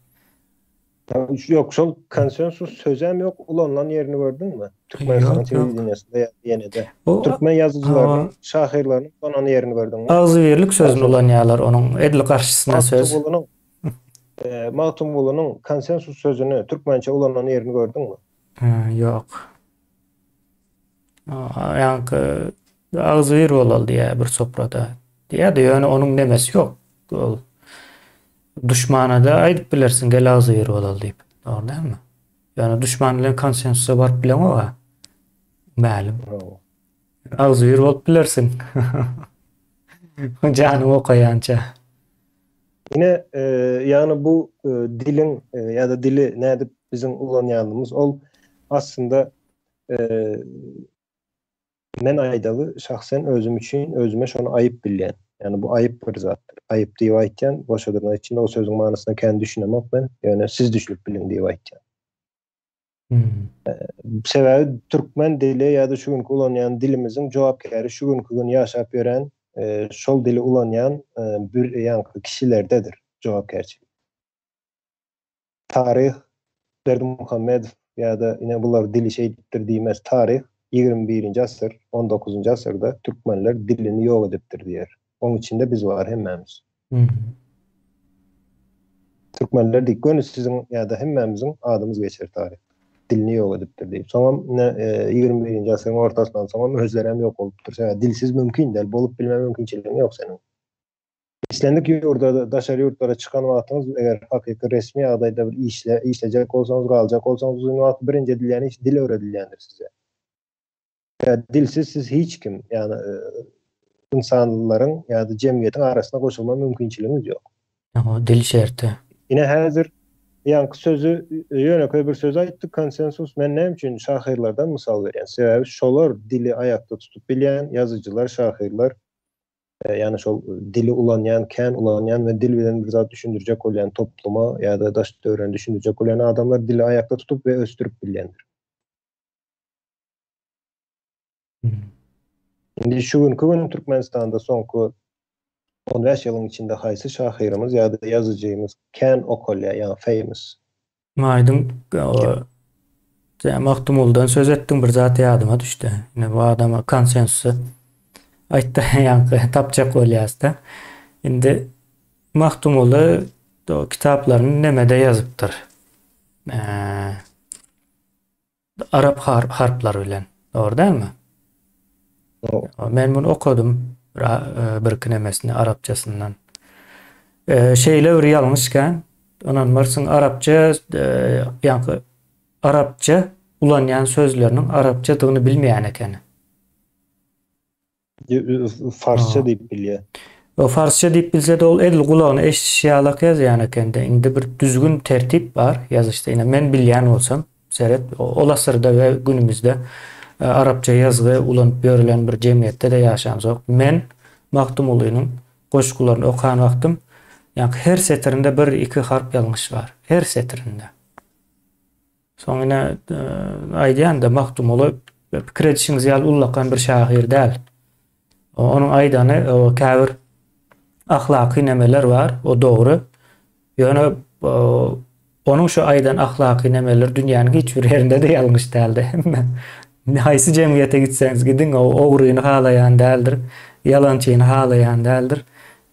Ýok, şol konsensus sözem ýok, ulanylan ýerini gördüňmi? Türkmenistanyň telewideniýesinde ýa ýene-de. Türkmen ýazyjylarynyň, şahyrlarynyň ulanan ýerini gördüňmi? Agzybirlik sözüni ulanýarlar, onuň edil garşysyna söz. Magtymgulynyň Magtymgulynyň konsensus sözüni türkmençe ulanan ýerini gördüňmi? Ýok. Ýaňky agzybir bolaly diýýär bir soprada. Diýýär-de, ýöne onuň nemesi ýok. Ol duşmana-da aýdyp bilersiň, gel agzybir bolaly diýip. Dogry dälmi? Ýöne duşman bilen konsensusa baryp bileňok-a. Mälim. Agzybir bolup bilersiň. Janyň okaýança. Ine, ýagny bu diliň ýa-da dili nädip biziň ulanýanymyz ol aslynda Men aýdaly şahsen özüm üçin özüme şony aýyp bilýän. Ýagny bu aýyp bir zatdyr. Aýyp diýip aýtýan, boşa durmak üçin o sözüň manysyna kän düşünemok men, ýöne siz düşünip biliň diýip aýtýan. Sebäbi türkmen dili ýa-da şu günki ulanýan dilimiziň jogapkäri şu günki gün ýaşap ýören şol dili ulanýan bir ýaňky kişilerdedir jogapkärçilik. Taryh Berdimuhamedow ýa-da ine bular dili şeýdipdir diýmez. Taryh 21-nji asyr, 19-njy asyrda türkmenler dilini ýok edipdir diýer. Oň içinde biz bar hemmämiz. Türkmenler diýip göni siziň ýa-da hemmämiziň adymyz geçer taryh. Dilini ýok edipdir diýip. Soňam ine 21-nji asyryň ortasyndan soňam özlerem ýok bolupdyr. Sebäbi dilsiz mümkin däl, bolup bilme mümkinçiligiň ýok seniň. Islendik ýurda, daşary ýurtlara çykan wagtyňyz, eger hakyky resmi ýagdaýda bir işle, işlejek bolsaňyz, galjak bolsaňyz uzyn wagt birinji edilýän iş dil öwredilýändir size. Ýa dilsiz siz hiç kim, ýagny ynsanlaryň ýa-da jemgyýetiň arasyna goşulma mümkinçiligiňiz ýok. Ýa dil şerti. Ine häzir ýaňky sözi ýönekeý bir söz aýtdyk konsensus. Men näme üçin şahyrlardan mysal berýän? Sebäbi şolar dili aýakda tutup bilýän ýazyjylar, şahyrlar. Ýagny şol dili ulanýan, kän ulanýan we dil bilen bir zat düşündirjek bolýan topluma ýa-da daş-töweregini düşündirjek bolýan adamlar dili aýakda tutup we ösdürip bilýändir. Indi şu günki gün Türkmenistanda soňky 15 ýylyň içinde haýsy şahyrymyz ýa-da ýazyjymyz kän okalýar, ýagny famous? Aýdyň Magtymgulydan söz etdiň bir zat ýadyma düşdi. Ine bu adama konsensusy aýtdy ýaňky tapjak bolýasda. Indi Magtymguly kitaplaryny nemede ýazypdyr? Arap harplary bilen. Dogry dälmi? Men muny okadym birki nemesini arapçasyndan. Şeýle bir ýalňyş kän. Ynanmarsyň arapça ýaňky arapça ulanýan sözleriniň arapçadygyny bilmeýän ekeni. Farsça diýip bilýär. O farsça diýip bilse-de ol edil gulagyna eşidişi ýalak ýazýan ekende. Indi bir düzgün tertip bar ýazyşda. Ine men bilýän bolsam, seret, ol asyrda we günümizde e, arapça ýazgy ulanyp ýörülen bir jemgyýetde-de ýaşamzok. Men Magtymgulynyň goşgularyny okan wagtym, ýaňky her setirinde bir, iki harp ýalňyş bar. Her setirinde. Soň ine aýdýan-da Magtymguly pikir edişiňiz ýaly ullakan bir şahyr däl. Onuň aýdany käbir ahlaky nemeler bar, o dogry. Ýöne onuň şu aýdan ahlaky nemeler dünýäniň hiç bir ýerinde-de ýalňyş däldi. Hemme haýsy jemgyýete gitseňiz gidiň, o ogryny halaýan däldir, ýalançyny halaýan däldir.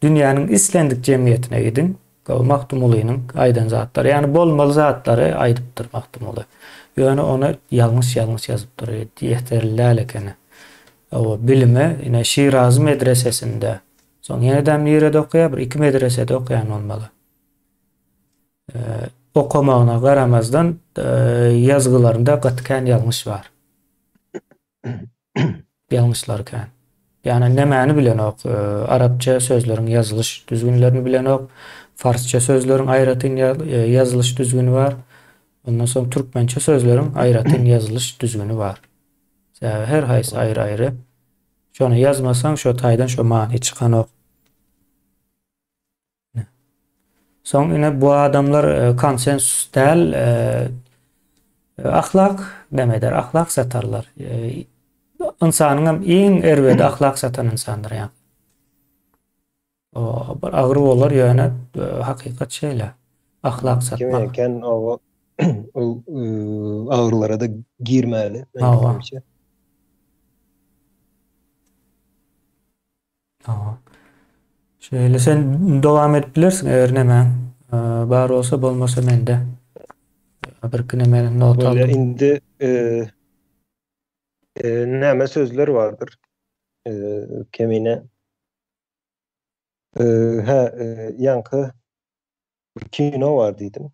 Dünýäniň islendik jemgyýetine gidiň, Bu Magtymgulynyň aýdan zatlary. Ýagny bolmaly zatlary aýdypdyr Magtymguly. Ýöne ony ýalňyş-ýalňyş ýazypdyr. Ýeterli däl ekeni. Hawa, bilimi ine Şirazy medresesinde, soň ýenedem nirede okaýar? Bir iki medresede okaýan bolmaly. Okamagyna garamazdan ýazgylarynda gaty kän ýalňyş bar. Ýalňyşlar kän. Ýagny nämäni bilenok, arapça sözleriň ýazylyş düzgünlerini bilenok, farsça sözleriň aýratyn ýazylyş düzgüni bar. Ondan soň türkmençe sözleriň aýratyn ýazylyş düzgüni bar. Sebäbi her haýsy aýry-aýry. Şony ýazmasaň şo taýdan şo many çykanok. Soň ine bu adamlar konsensus däl, ahlak näme eder? Ahlak satarlar. Ynsanyň hem iň erbedi ahlak satan ynsandyr ýa. O bir agyr bolar ýöne hakykat şeýle. Ahlak satmak. Kim eken o ol agyrlara da girmäli. Hawa. Hawa. Şeýle sen dowam edip bilersiň eger näme bar bolsa bolmasa mende birki neme not aldym. Indi näme sözler bardyr? Kemine Hä, ýaňky bir kino bar diýdim.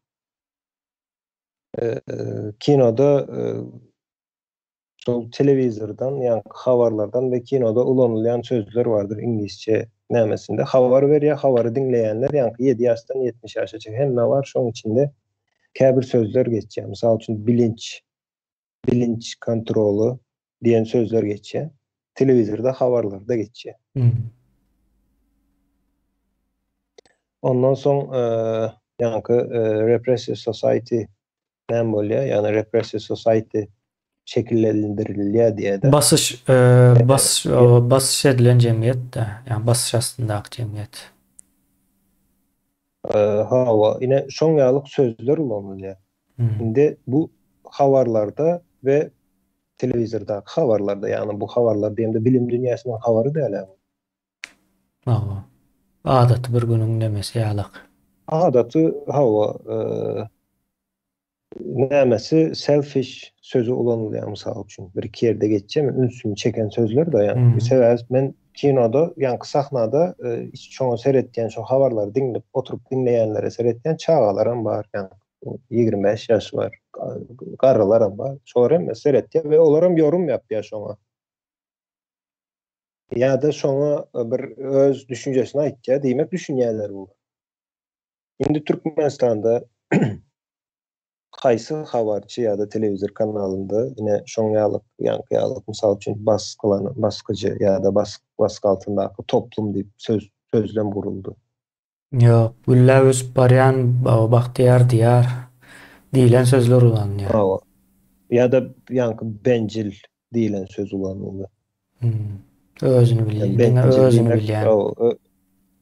Kinoda şol telewizordan, ýaňky habarlardan we kinoda ulanylýan sözler bardyr iňlisçe nämesinde. Habar berýär, habary diňleýänler ýaňky 7 ýaşdan 70 ýaşa çenli hemme bar, şoň içinde käbir sözler geçýär. Mysal üçin bilinç, bilinç kontroly diýen sözler geçýär. Telewizorda habarlarda geçýär. Ondan soň ýaňky repressive society näme bolýar? Ýagny repressive society şekillendirilýär diýýär-de. Basyş, basyş, basyş edilen jemgyýet-de, ýagny basyş astyndaky jemgyýet. Hawa, ine şoň ýaly sözler ulanylýar. Indi bu habarlarda we telewizordaky habarlarda, ýagny bu habarlar diýemde bilim dünýäsiniň habary däl-ä bu. Hawa. Adaty bir günüň nemesi ýalak. Adaty, hawa, nämesi selfish sözi ulanylýar mysal üçin. Bir iki ýerde geçýär, men ünsümi çeken sözler-de ýa. Sebäbi men kinoda, ýaňky sahnada hiç şoňa seretýän, şo habarlary diňlip oturyp diňleýänlere seretýän çagalaram bar, ýaňky 25 ýaş bar, garrylaram bar. Şolar hem seretýär we olaram ýorum ýapýar şoňa. Ýa-da şoňa bir öz düşünjesini aýtýar, diýmek düşünýärler bu. Indi Türkmenistanda haýsy habarçy ýa-da telewizor kanalynda ine şoň ýalyk, ýaňky ýalyk, mysal üçin basgylan, basgyjy ýa-da bas, basgy altyndaky toplum diýip söz, sözlem guruldy. Ýok, gülläp ösüp barýan bagtyýar diýar diýlen sözler ulanylýar. Hawa. Ýa-da ýaňky benjil diýlen söz ulanyldy. Hmm. Özüni bilýän, diňe özüni bilýän.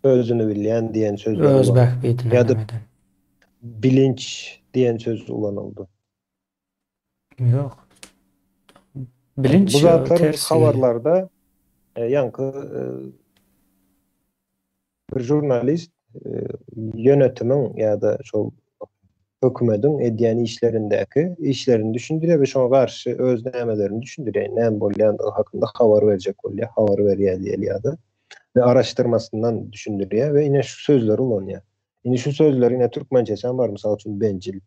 Özüni bilýän diýen sözler. Öz bähbidine. Ýa-da bilinç diýen söz ulanyldy. Ýok. Bilinç Bu zatlar habarlarda ýaňky Bir žurnalist ýönetimiň ýa-da şol hökümediň edýän işlerindäki işlerini düşündirýär we şoňa garşy öz nämelerini düşündirýär, näme bolýandygy hakynda habar berjek bolýar, habar berýär diýeli ýa-da we araşdyrmasyndan düşündirýär we ine şu sözleri ulanýar. Indi şu sözler ine türkmençesi hem bar, mysal üçin benjil,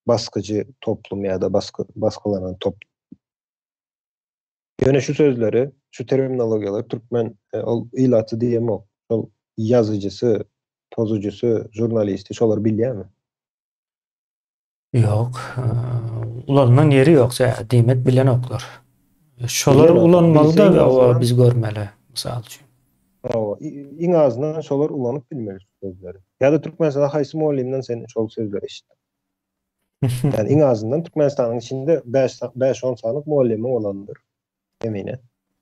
basgyjy toplum ýa-da basgy basgylanan toplum. Ýöne şu sözleri, şu terminologiýalary türkmen ol ilaty diýemok, şol ýazyjysy, pozujysy, žurnalisti şolar bilýärmi? Ýok. Ulanylan ýeri ýok, diýmek bilenoklar. Şolar ulanmaly-da, biz görmeli, mysal üçin. Hawa, iň azyndan şolar ulanyp bilmeli şu sözleri. Ýa-da Türkmenistanda haýsy mugallymdan sen şol sözleri eşitdiň? Yani iň azyndan Türkmenistanyň içinde 5-10 sanyk mugallymy bolandyr. Emine.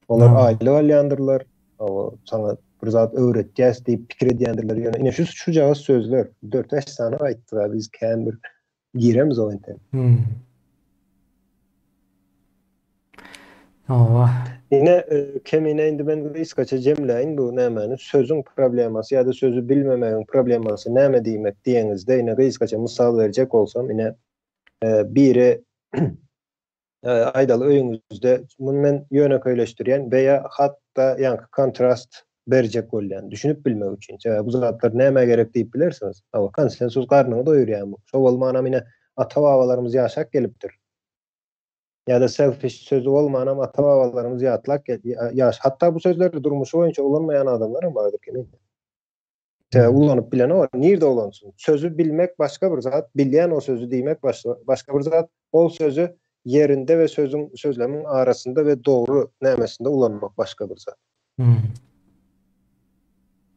Olar aýlyk alýandyrlar. O sana bir zat öwretýäs diýip pikir edýändirler. Ýöne ine şu şujagaz sözler 4-5 sany aýtdyk biz kän bir giremiz o entek. Hmm. Hawa. Ine e, kemine indi men gysgaça jemläýin bu nämäni sözüň problemasy ýa-da sözi bilmemegiň problemasy näme diýmek diýeňizde ine gysgaça mysal berjek bolsam ine e, biri e, aýdaly öýüňizde muny men ýönekeýleşdirýän we ýa hatda ýaňky kontrast berjek bolýan düşünip bilmek üçin. Sebäbi bu zatlar nämä gerek diýip bilersiňiz. Hawa konsensus garnyňy doýurýan bu. Şo bolmanam ine ata-babalarymyz ýaşap gelipdir. Ýa-da selfish sözi bolmanam ata-babalarymyz ýatlap ýaş. Hatda bu sözleri durmuşy boýunça ulanmaýan adamlar hem bardyr kimin. Sebäbi ulanyp bilen o nirde ulansyn? Sözi bilmek başga bir zat, bilýän o sözi diýmek başga bir zat. Ol sözi ýerinde we sözüň sözlemiň arasynda we dogry nämesinde ulanmak başga bir zat. Hmm.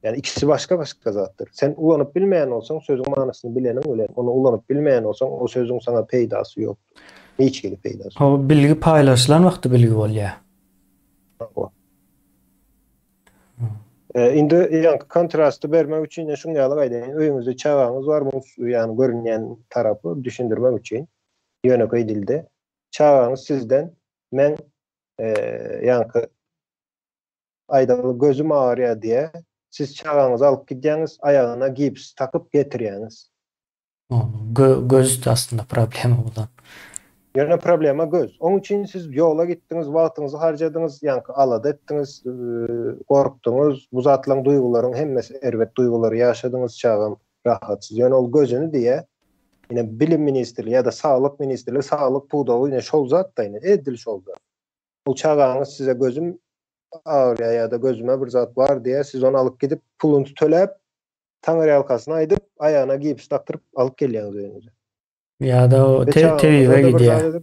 Ýani ikisi başga-başga zatdyr. Sen ulanyp bilmeýän bolsaň, sözüň manysyny bileniň bilen, ony ulanyp bilmeýän bolsaň, o sözüň saňa peýdasy ýokdur. Hiç hili peýdasy. O bilgi paýlaşylan wagty bilgi bolýar. Hawa. Indi ýaňky kontrasty bermek üçin şuň ýaly aýdaýyn. Öýüňizde çagaňyz bar, muň ýany görünýän tarapy düşündirmek üçin ýönekeý dilde. Çagaňyz sizden men ýaňky aýdaly gözüm agyrýar diýýär. Siz çagaňyzy alyp gidýäňiz, aýagyna gips takyp getirýäňiz. Göz aslynda problema bolan. Ýöne problema göz. Oň üçin siz ýola gitdiňiz, wagtyňyzy harjadyňyz, ýaňky alada etdiňiz, gorkduňyz, bu zatlaryň duýgularyň hemmesi erbet duýgulary ýaşadyňyz, çagam rahatsyz. Ýöne ol gözüni diýýär. Ine bilim ministrligi ýa-da saglyk ministrligi, saglyk pudagy ine şol zat-da ine edil şol zat. Ol çagaňyz size gözüm agyrýar ýa-da gözüme bir zat bar diýýär, siz ony alyp gidip, puluny töläp, taňyrýalkasyny aýdyp, aýagyna gips dakdyryp alyp gelýäňiz öýüňize. Ýa-da o tebibe gidýär.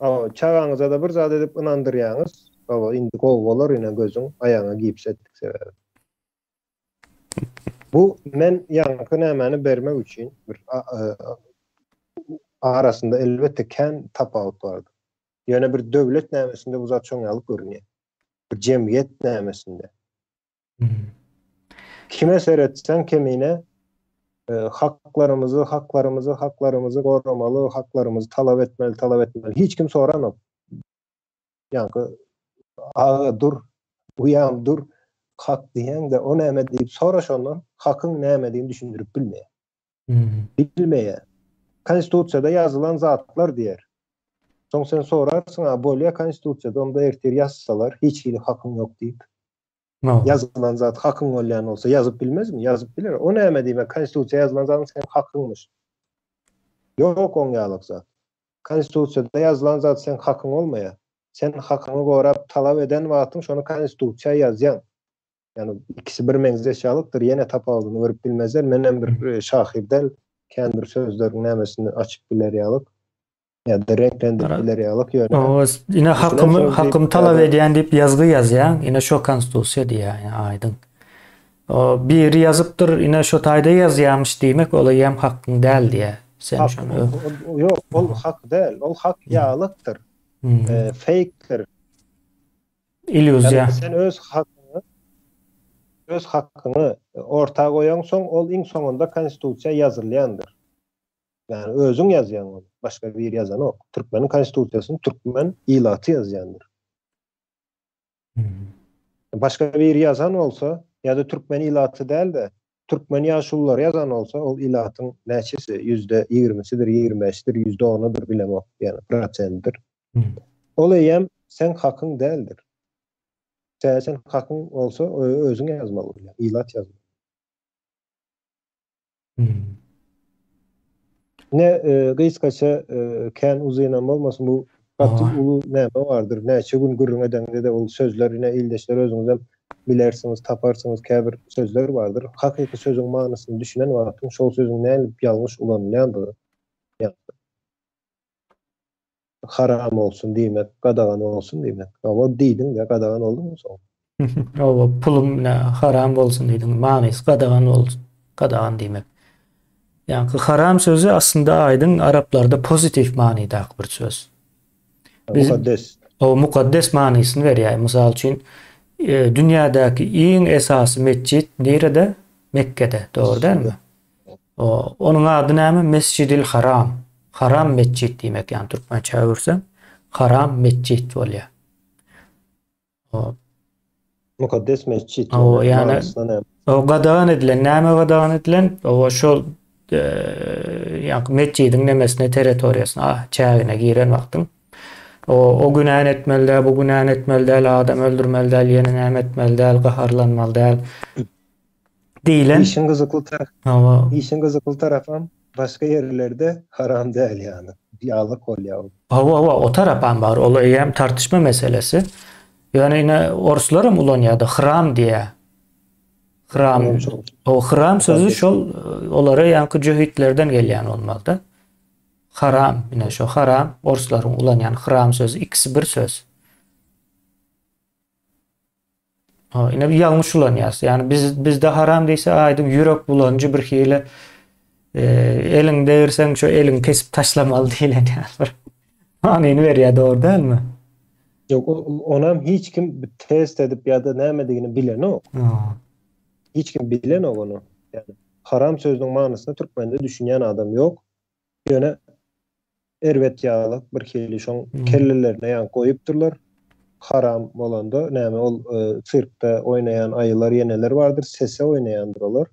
Hawa, çagaňyza-da bir zat edip ynandyrýaňyz, hawa, indi gowy bolar ine gözüň, aýagyňa gips etdik sebäbi. Bu men ýaňky nämäni bermek üçin bir arasynda elbetde kän tapawut bardyr. Ýöne bir döwlet nämesinde bu zat şoň ýaly görünýär. Bir jemgyýet nämesinde. Kime seretseň kemine e, haklarymyzy, haklarymyzy, haklarymyzy goramaly, haklarymyzy talap etmeli, talap etmeli. Hiç kim soranok. Ýaňky aga dur, uýam dur, hak diýeňde o näme diýip sora şondan, hakyň nämedigini düşündirip bilmeýär. Bilmeýär. Konstitusiýada ýazylan zatlar diýer. Soň sen sorarsyň, a bolýa konstitusiýada onda ertir ýazsalar hiç hili hakyň ýok diýip. Ýazylan zat hakyň bolýan bolsa ýazyp bilmezmi? Ýazyp biler. O näme diýmek? Konstitusiýa ýazylan zadyň seň hakyňmyş. Ýok oň ýalyk zat. Konstitusiýada ýazylan zat seň hakyň bolmaýar. Sen hakyňy gorap talap eden wagtyň şony konstitusiýa ýazýaň. Ýani ikisi bir meňzeş ýalykdyr, ýene tapawudyny görüp bilmezler. Menem bir e, şahyr däl, kän bir sözleriň nämesini açyp biler ýalyk. Ýa-da reňklendirip biler ýalyk ýöne. Oz, ine hakymy hakymy talap edýän diýip ýazgy ýazýaň, ine şo konstitusiýa diýýär, ine aýdyň. O biri ýazypdyr, ine şo taýda ýazýamyş diýmek, ol eýýäm hakyň däl diýýär. Sen şony Ýok, ol hak däl, ol hak ýalykdyr. E, Fakedir. Illýuziýa. Sen öz hakyňy öz hakyňy orta goýaňsoň, ol iň soňunda konstitusiýa ýazylýandyr. Ýagny özüň ýazýaň ony, başga biri ýazanok. Türkmeniň konstitusiýasyny türkmen ilaty ýazýandyr. Başga biri ýazan bolsa, ýa-da türkmen ilaty däl-de, türkmen ýaşululary ýazan bolsa, ol ilatyň näçesi, ýüzde ýigrimisidir, 25-dir, ýüzde onudyr bilemok, ýagny prosentdir. Ol eýýäm seň hakyň däldir. Sebäbi sen hakyň bolsa, özüň ýazmaly bolýar, ilat ýazmaly. Ne e, gysgaça e, kän uzynam bolmasyn bu gaty uly näme bardyr. Näçe gün gürrüň edeňde-de ol sözler ine ildeşler özüňizem bilersiňiz, taparsyňyz käbir sözler bardyr. Hakyky sözüň manysyny düşünen wagtyň şol sözüň nädip ýalňyş ulanylýandygy haram olsun diýmek, gadagan olsun diýmek. Hawa diýdiň-de gadagan oldumy soň? Hawa, pulum ne haram bolsun diýdiň, manysy gadagan bolsun, gadagan diýmek. Ýaňky haram sözi aslynda aýdyň araplarda pozitiw manydaky bir söz. Biz, mukaddes. O mukaddes manysyny berýär. Mysal üçin, e, dünýädäki iň esasy metjit nirede? Mekgede, dogry dälmi? O, onuň ady näme? Mesjidil Haram. Haram metjit diýmek, ýagny türkmençä öwürseň, haram metjit bolýar. O, Mukaddes metjit. O, ýagny o gadagan edilen, näme gadagan edilen? O şol e, ýagny metjidiň nemesine, territoriýasyna, çägine giren wagtyň o, o günäni etmeli däl, bu günäni etmeli däl, adam öldürmeli däl, ýene näme etmeli däl, gaharlanmaly däl. Diýlen. Işiň gyzykly tarapy. Hawa. Işiň gyzykly tarapam başga ýerlerde haram däl ýaly. Ýalyk bolýar ol. Hawa, hawa, o tarapam bar. Ol eýýäm tartyşma meselesi. Ýöne ine orslaram ulanýardy, hram diýýär. Hram. O hram sözi şol olara ýaňky jöhitlerden gelýän bolmalyda. Haram, ine şo haram, orslaryň ulanýan hram sözi ikisi bir söz. Ha, ine bir ýalňyş ulanýas. Ýani biz bizde haram diýse aýdyň ýürek bulanjy bir hili e, eliň degirseň şu eliňi kesip taşlamaly diýlen ýaly bir manyny berýär, dogry dälmi? Ýok, onam hiç kim test edip ýa-da nämedigini bilenok. Hiç kim bilenok ony. Ýani haram sözüniň manysyna türkmende düşünýän adam ýok. Ýöne erbet ýaly bir hili şoň kellelerine ýaňky goýupdyrlar. Haram bolanda näme ol sirkde oýnaýan aýylar ýeneler bardyr, sese oýnaýandyr olar.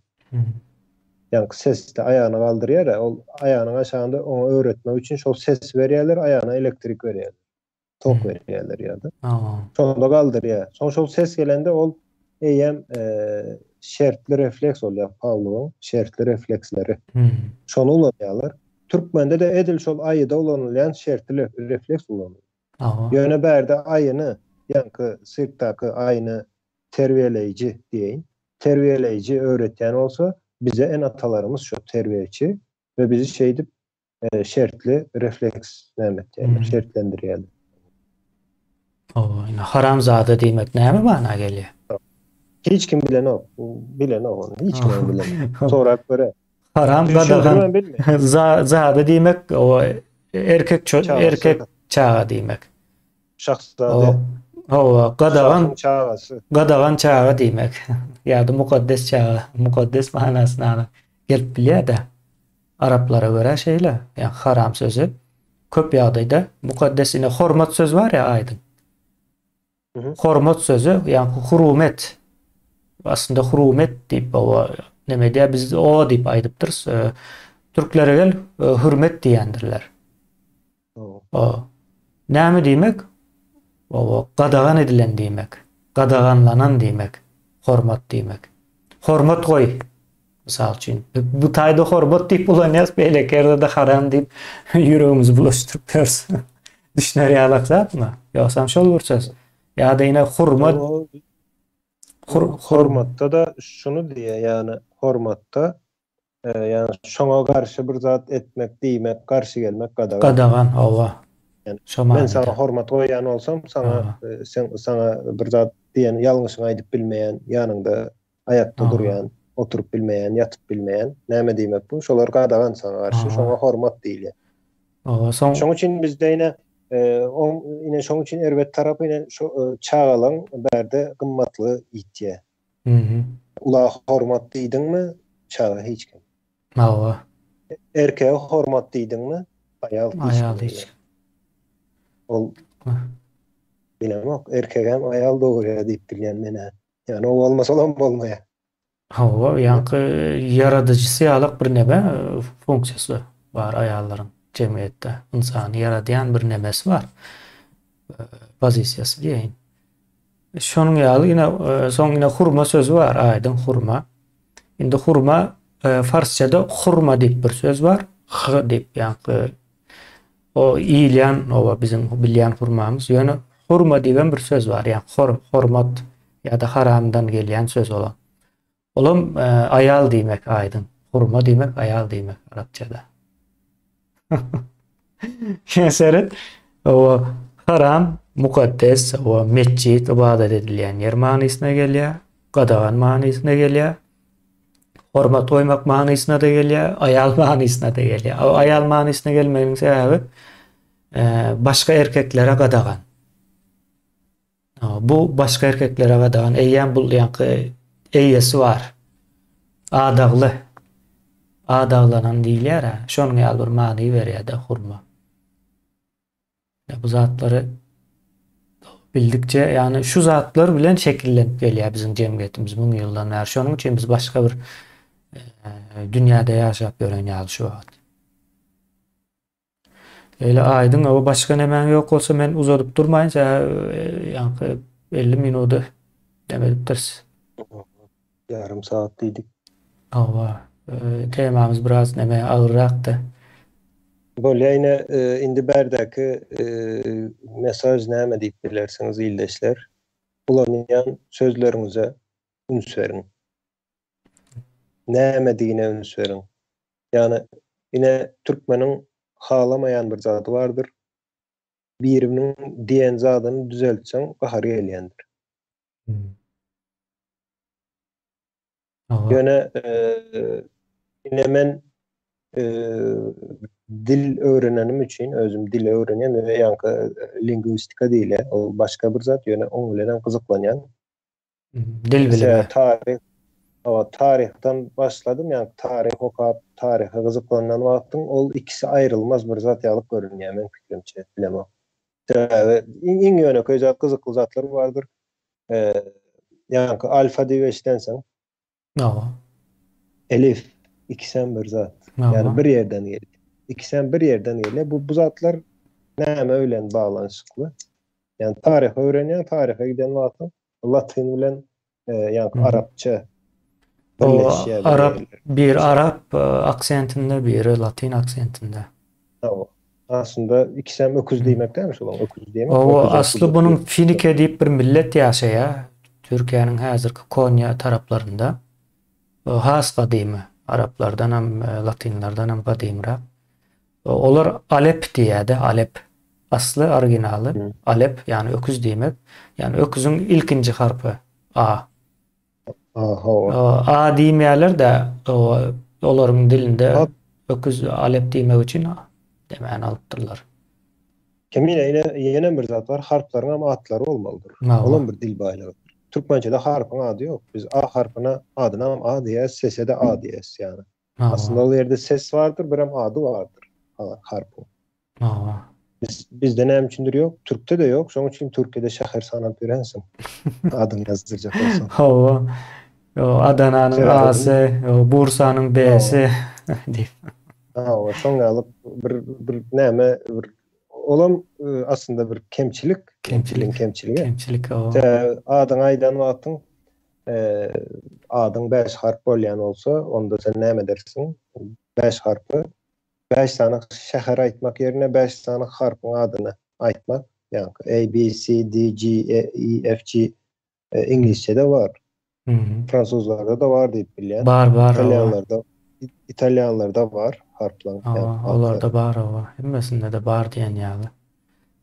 Ýaňky sesde aýagyny galdyrýar-a, ol aýagynyň aşagynda oňa öwretmek üçin şol ses berýärler, aýagyna elektrik berýärler. Tok berýärler ýa-da. Şonda galdyrýar. Soň şol ses gelende ol eýýäm şertli refleks bolýar, Pawlowyň şertli refleksleri. Şony ulanýarlar. Türkmende-de edil şol aýyda ulanylýan şertli refleks ulanylýar. Ýöne bärde aýyny, ýaňky sirkdaky aýyny terbiýeleýji diýeýin, terbiýeleýji öwretýän bolsa, bize ene-atalarymyz şo terbiýeçi we bizi şeýdip şertli refleks näme etýärler, şertlendirýärler. Hawa, indi haramzada diýmek näme mana gelýär? Hiç kim bilenok, bilenok ony, hiç kim bilenok. Sorap göre. Haram gadagan. Zada diýmek o erkek erkek çaga diýmek. Şahzade. Hawa, gadagan çagasy. Gadagan çaga diýmek. Ýa-da mukaddes çaga, mukaddes manysyna gelip bilýär-de. Araplara görä şeýle, ýa haram sözi köp ýagdaýda mukaddes ine hormat sözi bar ýa aýdyň. Hormat sözi ýa hurumet. Aslynda hurumet diýip o neme diýär biz o diýip aýdypdyrys. E, türklere gel e, hürmet diýendirler. O näme diýmek? O gadagan edilen diýmek. Gadaganlanan diýmek. Hormat diýmek. Hormat goý. Mysal üçin, bu taýda hormat diýip ulanýas, beýleki ýerde-de haram diýip ýüregimizi bulaşdyryp ýörüs. Düşüner ýalak zatmy? Ýogsam şol bir söz. Ýa-da ýene hurmat hur, hormatda-da şuny diýýär, ýagny hormatda ýagny şoňa garşy bir zat etmek, diýmek, garşy gelmek gadagan. Gadagan, hawa. Şo manyda. Men saňa hormat goýýan bolsam, saňa sen saňa bir zat diýen ýalňyşyňy aýdyp bilmeýän, ýanyňda aýakda durýan, oturyp bilmeýän, ýatyp bilmeýän, näme diýmek bu? Şolar gadagan saňa garşy, şoňa hormat diýilýär. Hawa, soň Şoň üçin bizde ine oň ine şoň üçin erbet tarapy ine şo çagalaň bärde gymmatlygy ýitýär. Mhm. Ula hormat diýdiňmi, çaga hiç kim. Hawa. Erkege hormat diýdiňmi, aýal hiç kim. Aýal hiç kim. Ol bilemok, erkegem aýal dogurýar diýip bilýän men-ä. Ýani o bolmasa olam bolmaýar. Hawa, ýaňky ýaradyjysy ýalak bir neme funksiýasy bar aýallaryň jemgyýetde. Ynsany ýaradýan bir nemesi bar. Pozisiýasy diýeýin. Şonuň ýaly ine soň ine hurma sözi bar, aýdyň hurma. Indi hurma farsçada hurma diýip bir söz bar. H diýip ýaňky O iýilýän oba biziň bilýän hurmamyz. Ýöne hurma diýibem bir söz bar. Ýa hor, hormat ýa-da haramdan gelýän söz olam. Olam e, aýal diýmek aýdyň. Hurma diýmek aýal diýmek arapçada. Şeýle seret. O haram mukaddes, o metjit ybadat edilýän ýer manysyna gelýär, gadagan manysyna gelýär. Hormat goýmak manysyna-da gelýär, aýal manysyna-da gelýär. O aýal manysyna gelmeginiň sebäbi e, başga erkeklere gadagan. Bu başga erkeklere gadagan. Eýýäm bu ýaňky eýesi bar. Adagly. Adaglanan diýilýär. Şonuň ýaly bir many berýär-de hurma. Bu zatlary bildikçe, ýagny şu zatlar bilen şekillenip gelýär biziň jemgyýetimiz müň ýyldan bäri. Şonuň üçin biz başga bir e, dünýäde ýaşap ýören ýaly şu wagt. Eýle aýdyň, o başga nämäň ýok bolsa men uzadyp durmaýyn, sebäbi e, ýaňky 50 minudy dem edipdiris. Ýarym sagat diýdik. Hawa, temamyz biraz neme agyrrakdy. Bolýa ine indi bärdäki mesaj näme diýip bilersiňiz ildeşler? Ulanýan sözleriňize üns beriň. Nämedigine üns beriň. Ýagny ine türkmeniň halamaýan bir zady bardyr. Biriniň diýen zadyny düzeltseň gahary gelýändir. Ýöne ine men dil öwrenenim üçin özüm dil öwrenýän we ýaňky lingwistika diýilýär. Ol başga bir zat, ýöne oň bilen hem gyzyklanýan. Dil bilimi. Taryh, hawa, taryhdan başladym, ýagny taryh okap, taryha gyzyklanan wagtyň ol ikisi aýrylmaz bir zat ýaly görünýär meň pikirimçe, bilemok. Sebäbi iň iň ýönekeý zat gyzykly zatlar bardyr. Ýaňky alfa diýip eşidensiň. Hawa. Elif, ikisem bir zat. Ýagny bir ýerden gelýär. Ikisem bir ýerden gelýär. Bu bu zatlar näme bilen baglanyşykly? Ýagny taryhy öwrenýäň, taryha giden wagtyň latyn bilen ýagny arapça birleşýär. Arap bir arap aksentinde, biri latyn aksentinde. Hawa. Aslynda ikisem öküz diýmek dälmi şolaň öküz diýmek? Hawa, asly bunuň Finike diýip bir millet ýaşaýar. Türkiýäniň häzirki Konýa taraplarynda. Has gadymy, araplardanam, latynlardanam gadymyrak. Olar Alep diýýärdi, Alep. Asly, originaly Alep, ýagny öküz diýmek. Ýagny öküziň ilkinji harpy A. A, hawa. A diýmeýärler-de, olaryň dilinde öküz Alep diýmek üçin A demäni alypdyrlar. Kemine ine ýene bir zat bar, harplaryň hem atlary bolmalydyr. Olam bir dil baýlygydyr. Türkmençede harpyň ady ýok. Biz A harpyna adynam A diýýäs, sese-de A diýýäs ýagny. Aslynda ol ýerde ses bardyr, birem ady bardyr harpyň. Hawa. Biz bizde näme üçindir ýok, türkde-de ýok, şonuň üçin Türkiýede şäher sanap ýörensiň. Adyňy ýazdyrjak bolsaň. Hawa. Ýo, Adananyň A-sy, ýo, Bursanyň B-si diýip. Hawa, şoň ýaly bir bir näme bir olam aslynda bir kemçilik, kemçilik kemçiligi. Kemçilik, hawa. Adyňy aýdan wagtyň adyň bäş harp bolýan bolsa, onda sen näme edersiň? Bäş harpy, bäş sany şäher aýtmak ýerine bäş sany harpyň adyny aýtmak, ýagny A, B, C, D, G, E, F, G iňlisçede bar. Fransuzlarda-da bar diýip bilýän. Bar, bar. Italýanlarda, italýanlarda bar harplaryň. Hawa, olarda bar, hawa. Hemmesinde-de bar diýen ýaly.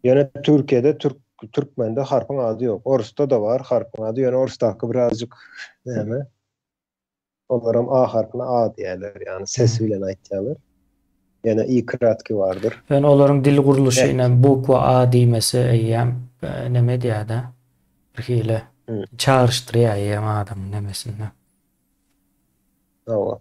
Ýöne Türkiýede türk türkmende harpyň ady ýok. Orusda-da bar harpyň ady, ýöne orusdaky birazjyk näme? Olaram A harpyna A diýýärler, ýagny sesi bilen aýtýarlar. Ýöne i kratki bardyr. Ýöne olaryň dil gurluşy ine bukwa A diýmesi eýýäm neme edýär-de, bir hili çagyryşdyrýar eýýäm adamyň nemesinde. Hawa.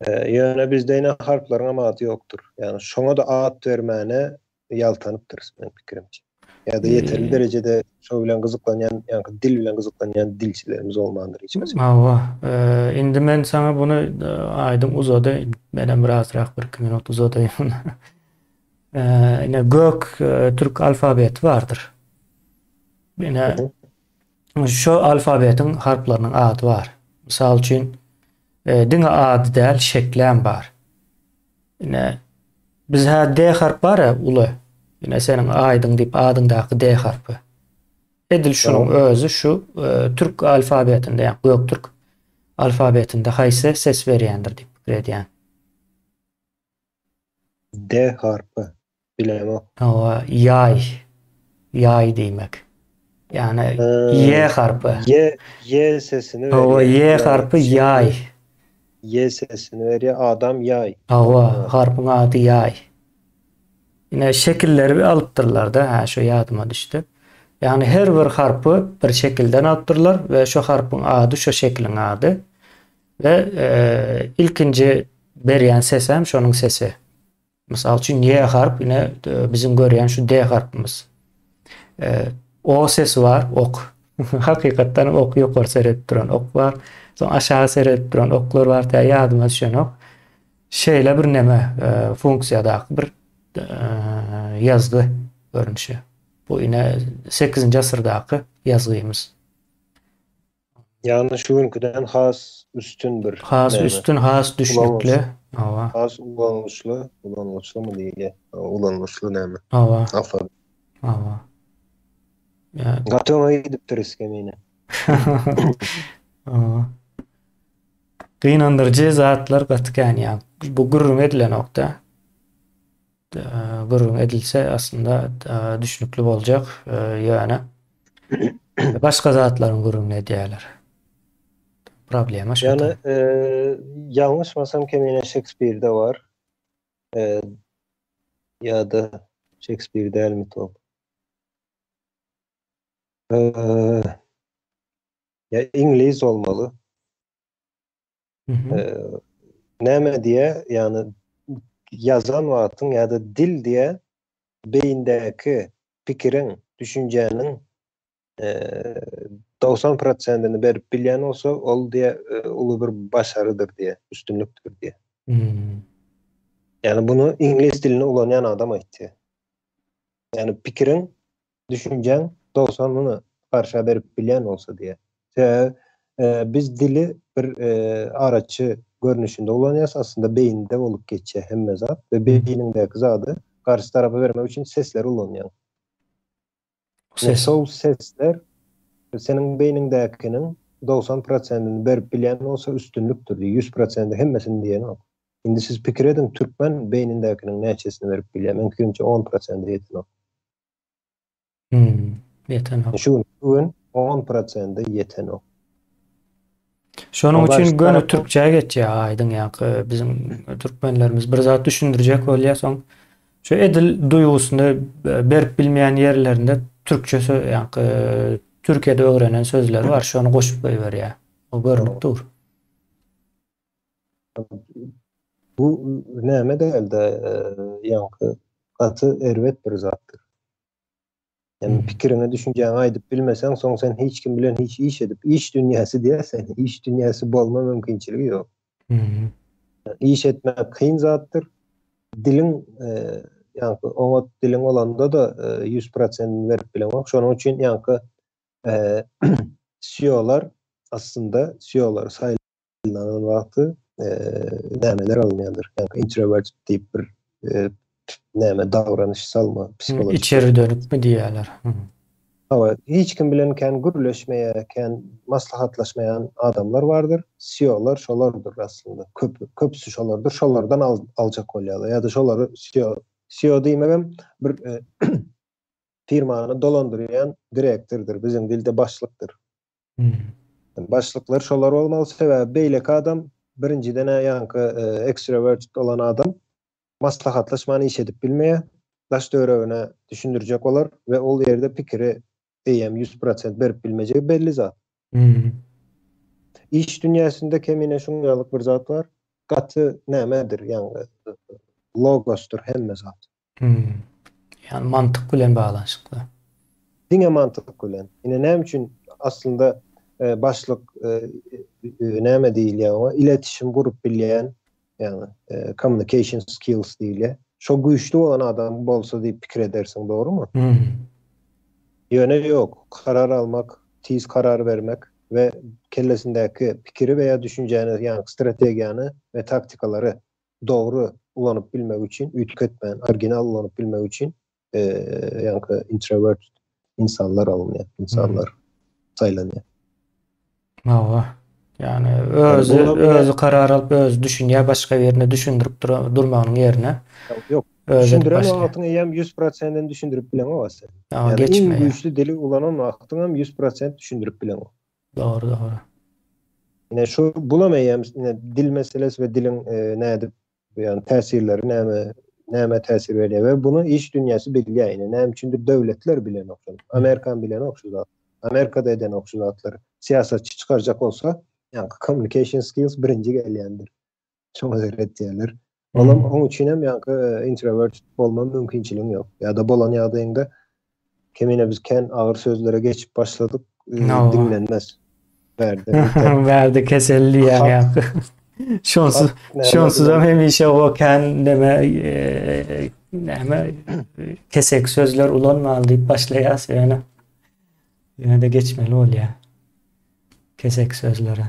Ýöne bizde ine harplaryňam ady ýokdur. Ýagny şoňa-da at bermäne ýaltanypdyrys meniň pikirimçe. Ýa-da ýeterli derejede şo bilen gyzyklanýan, ýaňky dil bilen gyzyklanýan dilçilerimiz bolmandyr hiç haçan. Hawa. Indi men saňa buny aýdyň uzady. Menem birazrak bir-iki minut uzadaýyn. Ine gök türk alfabeti bardyr. Ine şo alfabetiň harplarynyň ady bar. Mysal üçin, diňe ady däl, şeklem bar. Ine, biz hä D harp bar-a, uly. Ine, seniň Aýdyň diýip adyňdaky D harpy. Edil şunuň özi şu e, türk alfabetinde, ýa göktürk alfabetinde haýsy ses berýändir diýip pikir edýän. D harpy. Bilemok. Hawa, ýaý. Ýaý diýmek. Ýagny Ýe harpy. Ýe, ýe sesini berýär. Hawa, ýe harpy ýaý. Ýe sesini berýär, adam ýaý. Hawa, harpyň ady ýaý. Ine şekilleri alypdyrlar-da, hä şu ýadyma düşdi. Ýagny her bir harpy bir şekilden alypdyrlar we şu harpyň ady şu şekiliň ady. We ilkinji berýän sesem şonuň sesi. Mysal üçin Y harp ine biziň görýän şu D harpymyz. O sesi bar, ok. Hakykatdan ok ýokary seredip duran ok bar. Soň aşagy seredip duran oklar bar, tä ýadyma düşenok. Şeýle bir neme funksiýadaky bir ýazgy görnüşi. Bu ine 8-nji asyrdaky ýazgymyz. Ýagny şu günküden has üstün bir Has näme? üstün, has düşnükli. Hawa. Has ulanylyşly, ulanylyşlymy diýilýär? Ulanylyşly näme? Hawa. Alfabet. Hawa. Ýa. Gaty öňe gidipdiris kemine. Hawa. Gynandyryjy zatlar gaty kän ýa. Bu gürrüň edilenok-da. Gürrüň edilse aslynda düşnükli boljak, ýöne başga zatlaryň gürrüňini edýärler. Problema şu. Ýagny ýalňyşmasam Kemine Şekspirde bar. Ýa-da Şekspir dälmi top? Ýa iňlis bolmaly. Näme diýýär? Ýagny ýazan wagtyň ýa-da dil diýýär, beýindäki pikiriň, düşünjäniň 90 prosentini berip bilýän bolsa, ol diýýär, uly bir başarydyr diýýär, üstünlikdir diýýär. Ýagny bunu iňlis dilini ulanýan adam aýtýar. Ýagny pikiriň, düşünjäň 90-yny garşa berip bilýän bolsa diýýär. Sebäbi biz dili bir araçy görnüşinde ulanýarys, aslynda beýnide bolup geçýär hemme zat we beýniňdäki zady garşy tarapa bermek üçin sesleri ulanýaň. Ses. Şol sesler seniň beýniňdäkiniň 90 prosentini berip bilýän bolsa üstünlikdir diýýär. 100 prosenti hemmesini diýenok. Indi siz pikir ediň türkmen beýnindäkiniň näçesini berip bilýär? Meň pikirimçe 10 prosenti ýetenok. Hmm, ýetenok. Şu gün, şu gün 10 prosenti ýetenok. Şonuň üçin göni türkçä geçýär aýdyň ýaňky biziň türkmenlerimiz bir zat düşündirjek bolýar soň şu edil duýgusyny berip bilmeýän ýerlerinde türkçe ýaňky Türkiýede öwrenen sözleri bar şony goşup goýberýär. O görnüp dur. Bu näme dälde ýaňky gaty erbet bir zatdyr. Ýagny pikiriňi, düşünjäňi aýdyp bilmeseň, soň sen hiç kim bilen hiç iş edip, iş dünýäsi diýersen, iş dünýäsi bolma mümkinçiligi ýok. Iş etmek kyn zatdyr. Diliň, ýaňky oňat diliň bolanda-da 100% berip bileňok. Şonuň üçin ýaňky CEO-lar aslynda CEO-lar saýlanan wagty nämeler alynýandyr? Ýaňky introvert diýip bir näme davranyş salma psihologik. Içeri dönükmi diýýärler. Hawa, hiç kim bilen kän gürleşmeýär, kän maslahatlaşmaýan adamlar bardyr. CEO-lar şolardyr aslynda. Köp köpüsi şolardyr. Şolardan al, aljak bolýarlar. Ýa-da şolary CEO CEO diýmegem bir e, firmany dolandyrýan direktordyr. Biziň dilde başlykdyr. Hmm. Başlyklar şolar bolmaly. Sebäbi beýleki adam birinjiden ýaňky e, ekstrovert bolan adam maslahatlaşman iş edip bilmeýär. Daş töweregine düşündirjek bolar we ol ýerde pikiri eýýäm 100% berip bilmejegi belli zat. Hmm. Iş dünýäsinde kemine şuň ýaly bir zat bar. Gaty nämedir, ýagny logosdyr hemme zat. Hmm. Ýagny mantyk bilen baglanyşykly. Diňe mantyk bilen. Ine näme üçin aslynda e, başlyk e, e, näme diýilýär oňa? Iletişim gurup bilýän, ýagny e, communication skills diýilýär. Şo güýçli bolan adam bolsa diýip pikir edersiň, dogrumy? Hmm. Ýöne ýok, karar almak, tiz karar bermek we kellesindäki pikiri veya düşünjäni, ýagny strategiýany we taktikalary dogry ulanyp bilmek üçin, üýtgetmän, original ulanyp bilmek üçin e, ýaňky introvert insanlar alynýar, insanlar saýlanýar. Hawa. Ýagny özi özi karar alyp, özi düşünýär, başga birine düşündirip durmagynyň ýerine. Ýok. Düşündiren wagtyň eýýäm 100%-ni düşündirip bileňok sen. Ýagny iň güýçli dili ulanan wagtyň hem 100% düşündirip bileňok. Dogry, dogry. Ine şu bulam eýýäm ine dil meselesi we diliň e, nädip ýagny täsirleri näme näme täsir berýär we bunu iş dünýäsi bilýär ine näme üçindir döwletler bilenok şony. Amerikan bilenok şu zat. Amerikada edenok şu zatlary. Syýasatçy çykarjak bolsa, ýagny communication skills birinji gelýändir. Şoňa seretýärler. Olam oň üçin hem ýaňky e, introvert bolma mümkinçiligiň ýok. Ýa-da bolan ýagdaýyňda kemine biz kän agyr sözlere geçip başladyk, e, No. diňlenmez. Bärde. Bärde keselli diýýän ýaňky. Şonsuz şonsuzam hemişe o kän neme e, näme kesek sözler ulanmaly diýip başlaýas ýöne. Ýöne-de geçmeli bolýar. Kesek sözlere.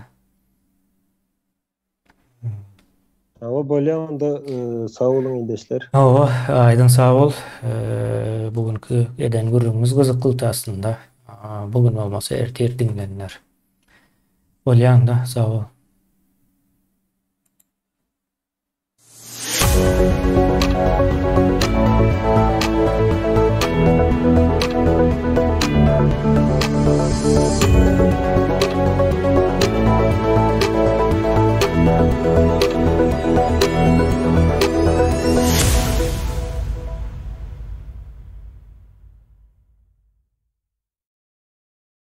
Hawa bolýa onda sag boluň ildeşler. Hawa Aýdyň sag bol. Bu günki eden gürrüňimiz gyzyklydy aslynda. Bu gün bolmasa ertir diňlenler. Bolýa onda sag bol.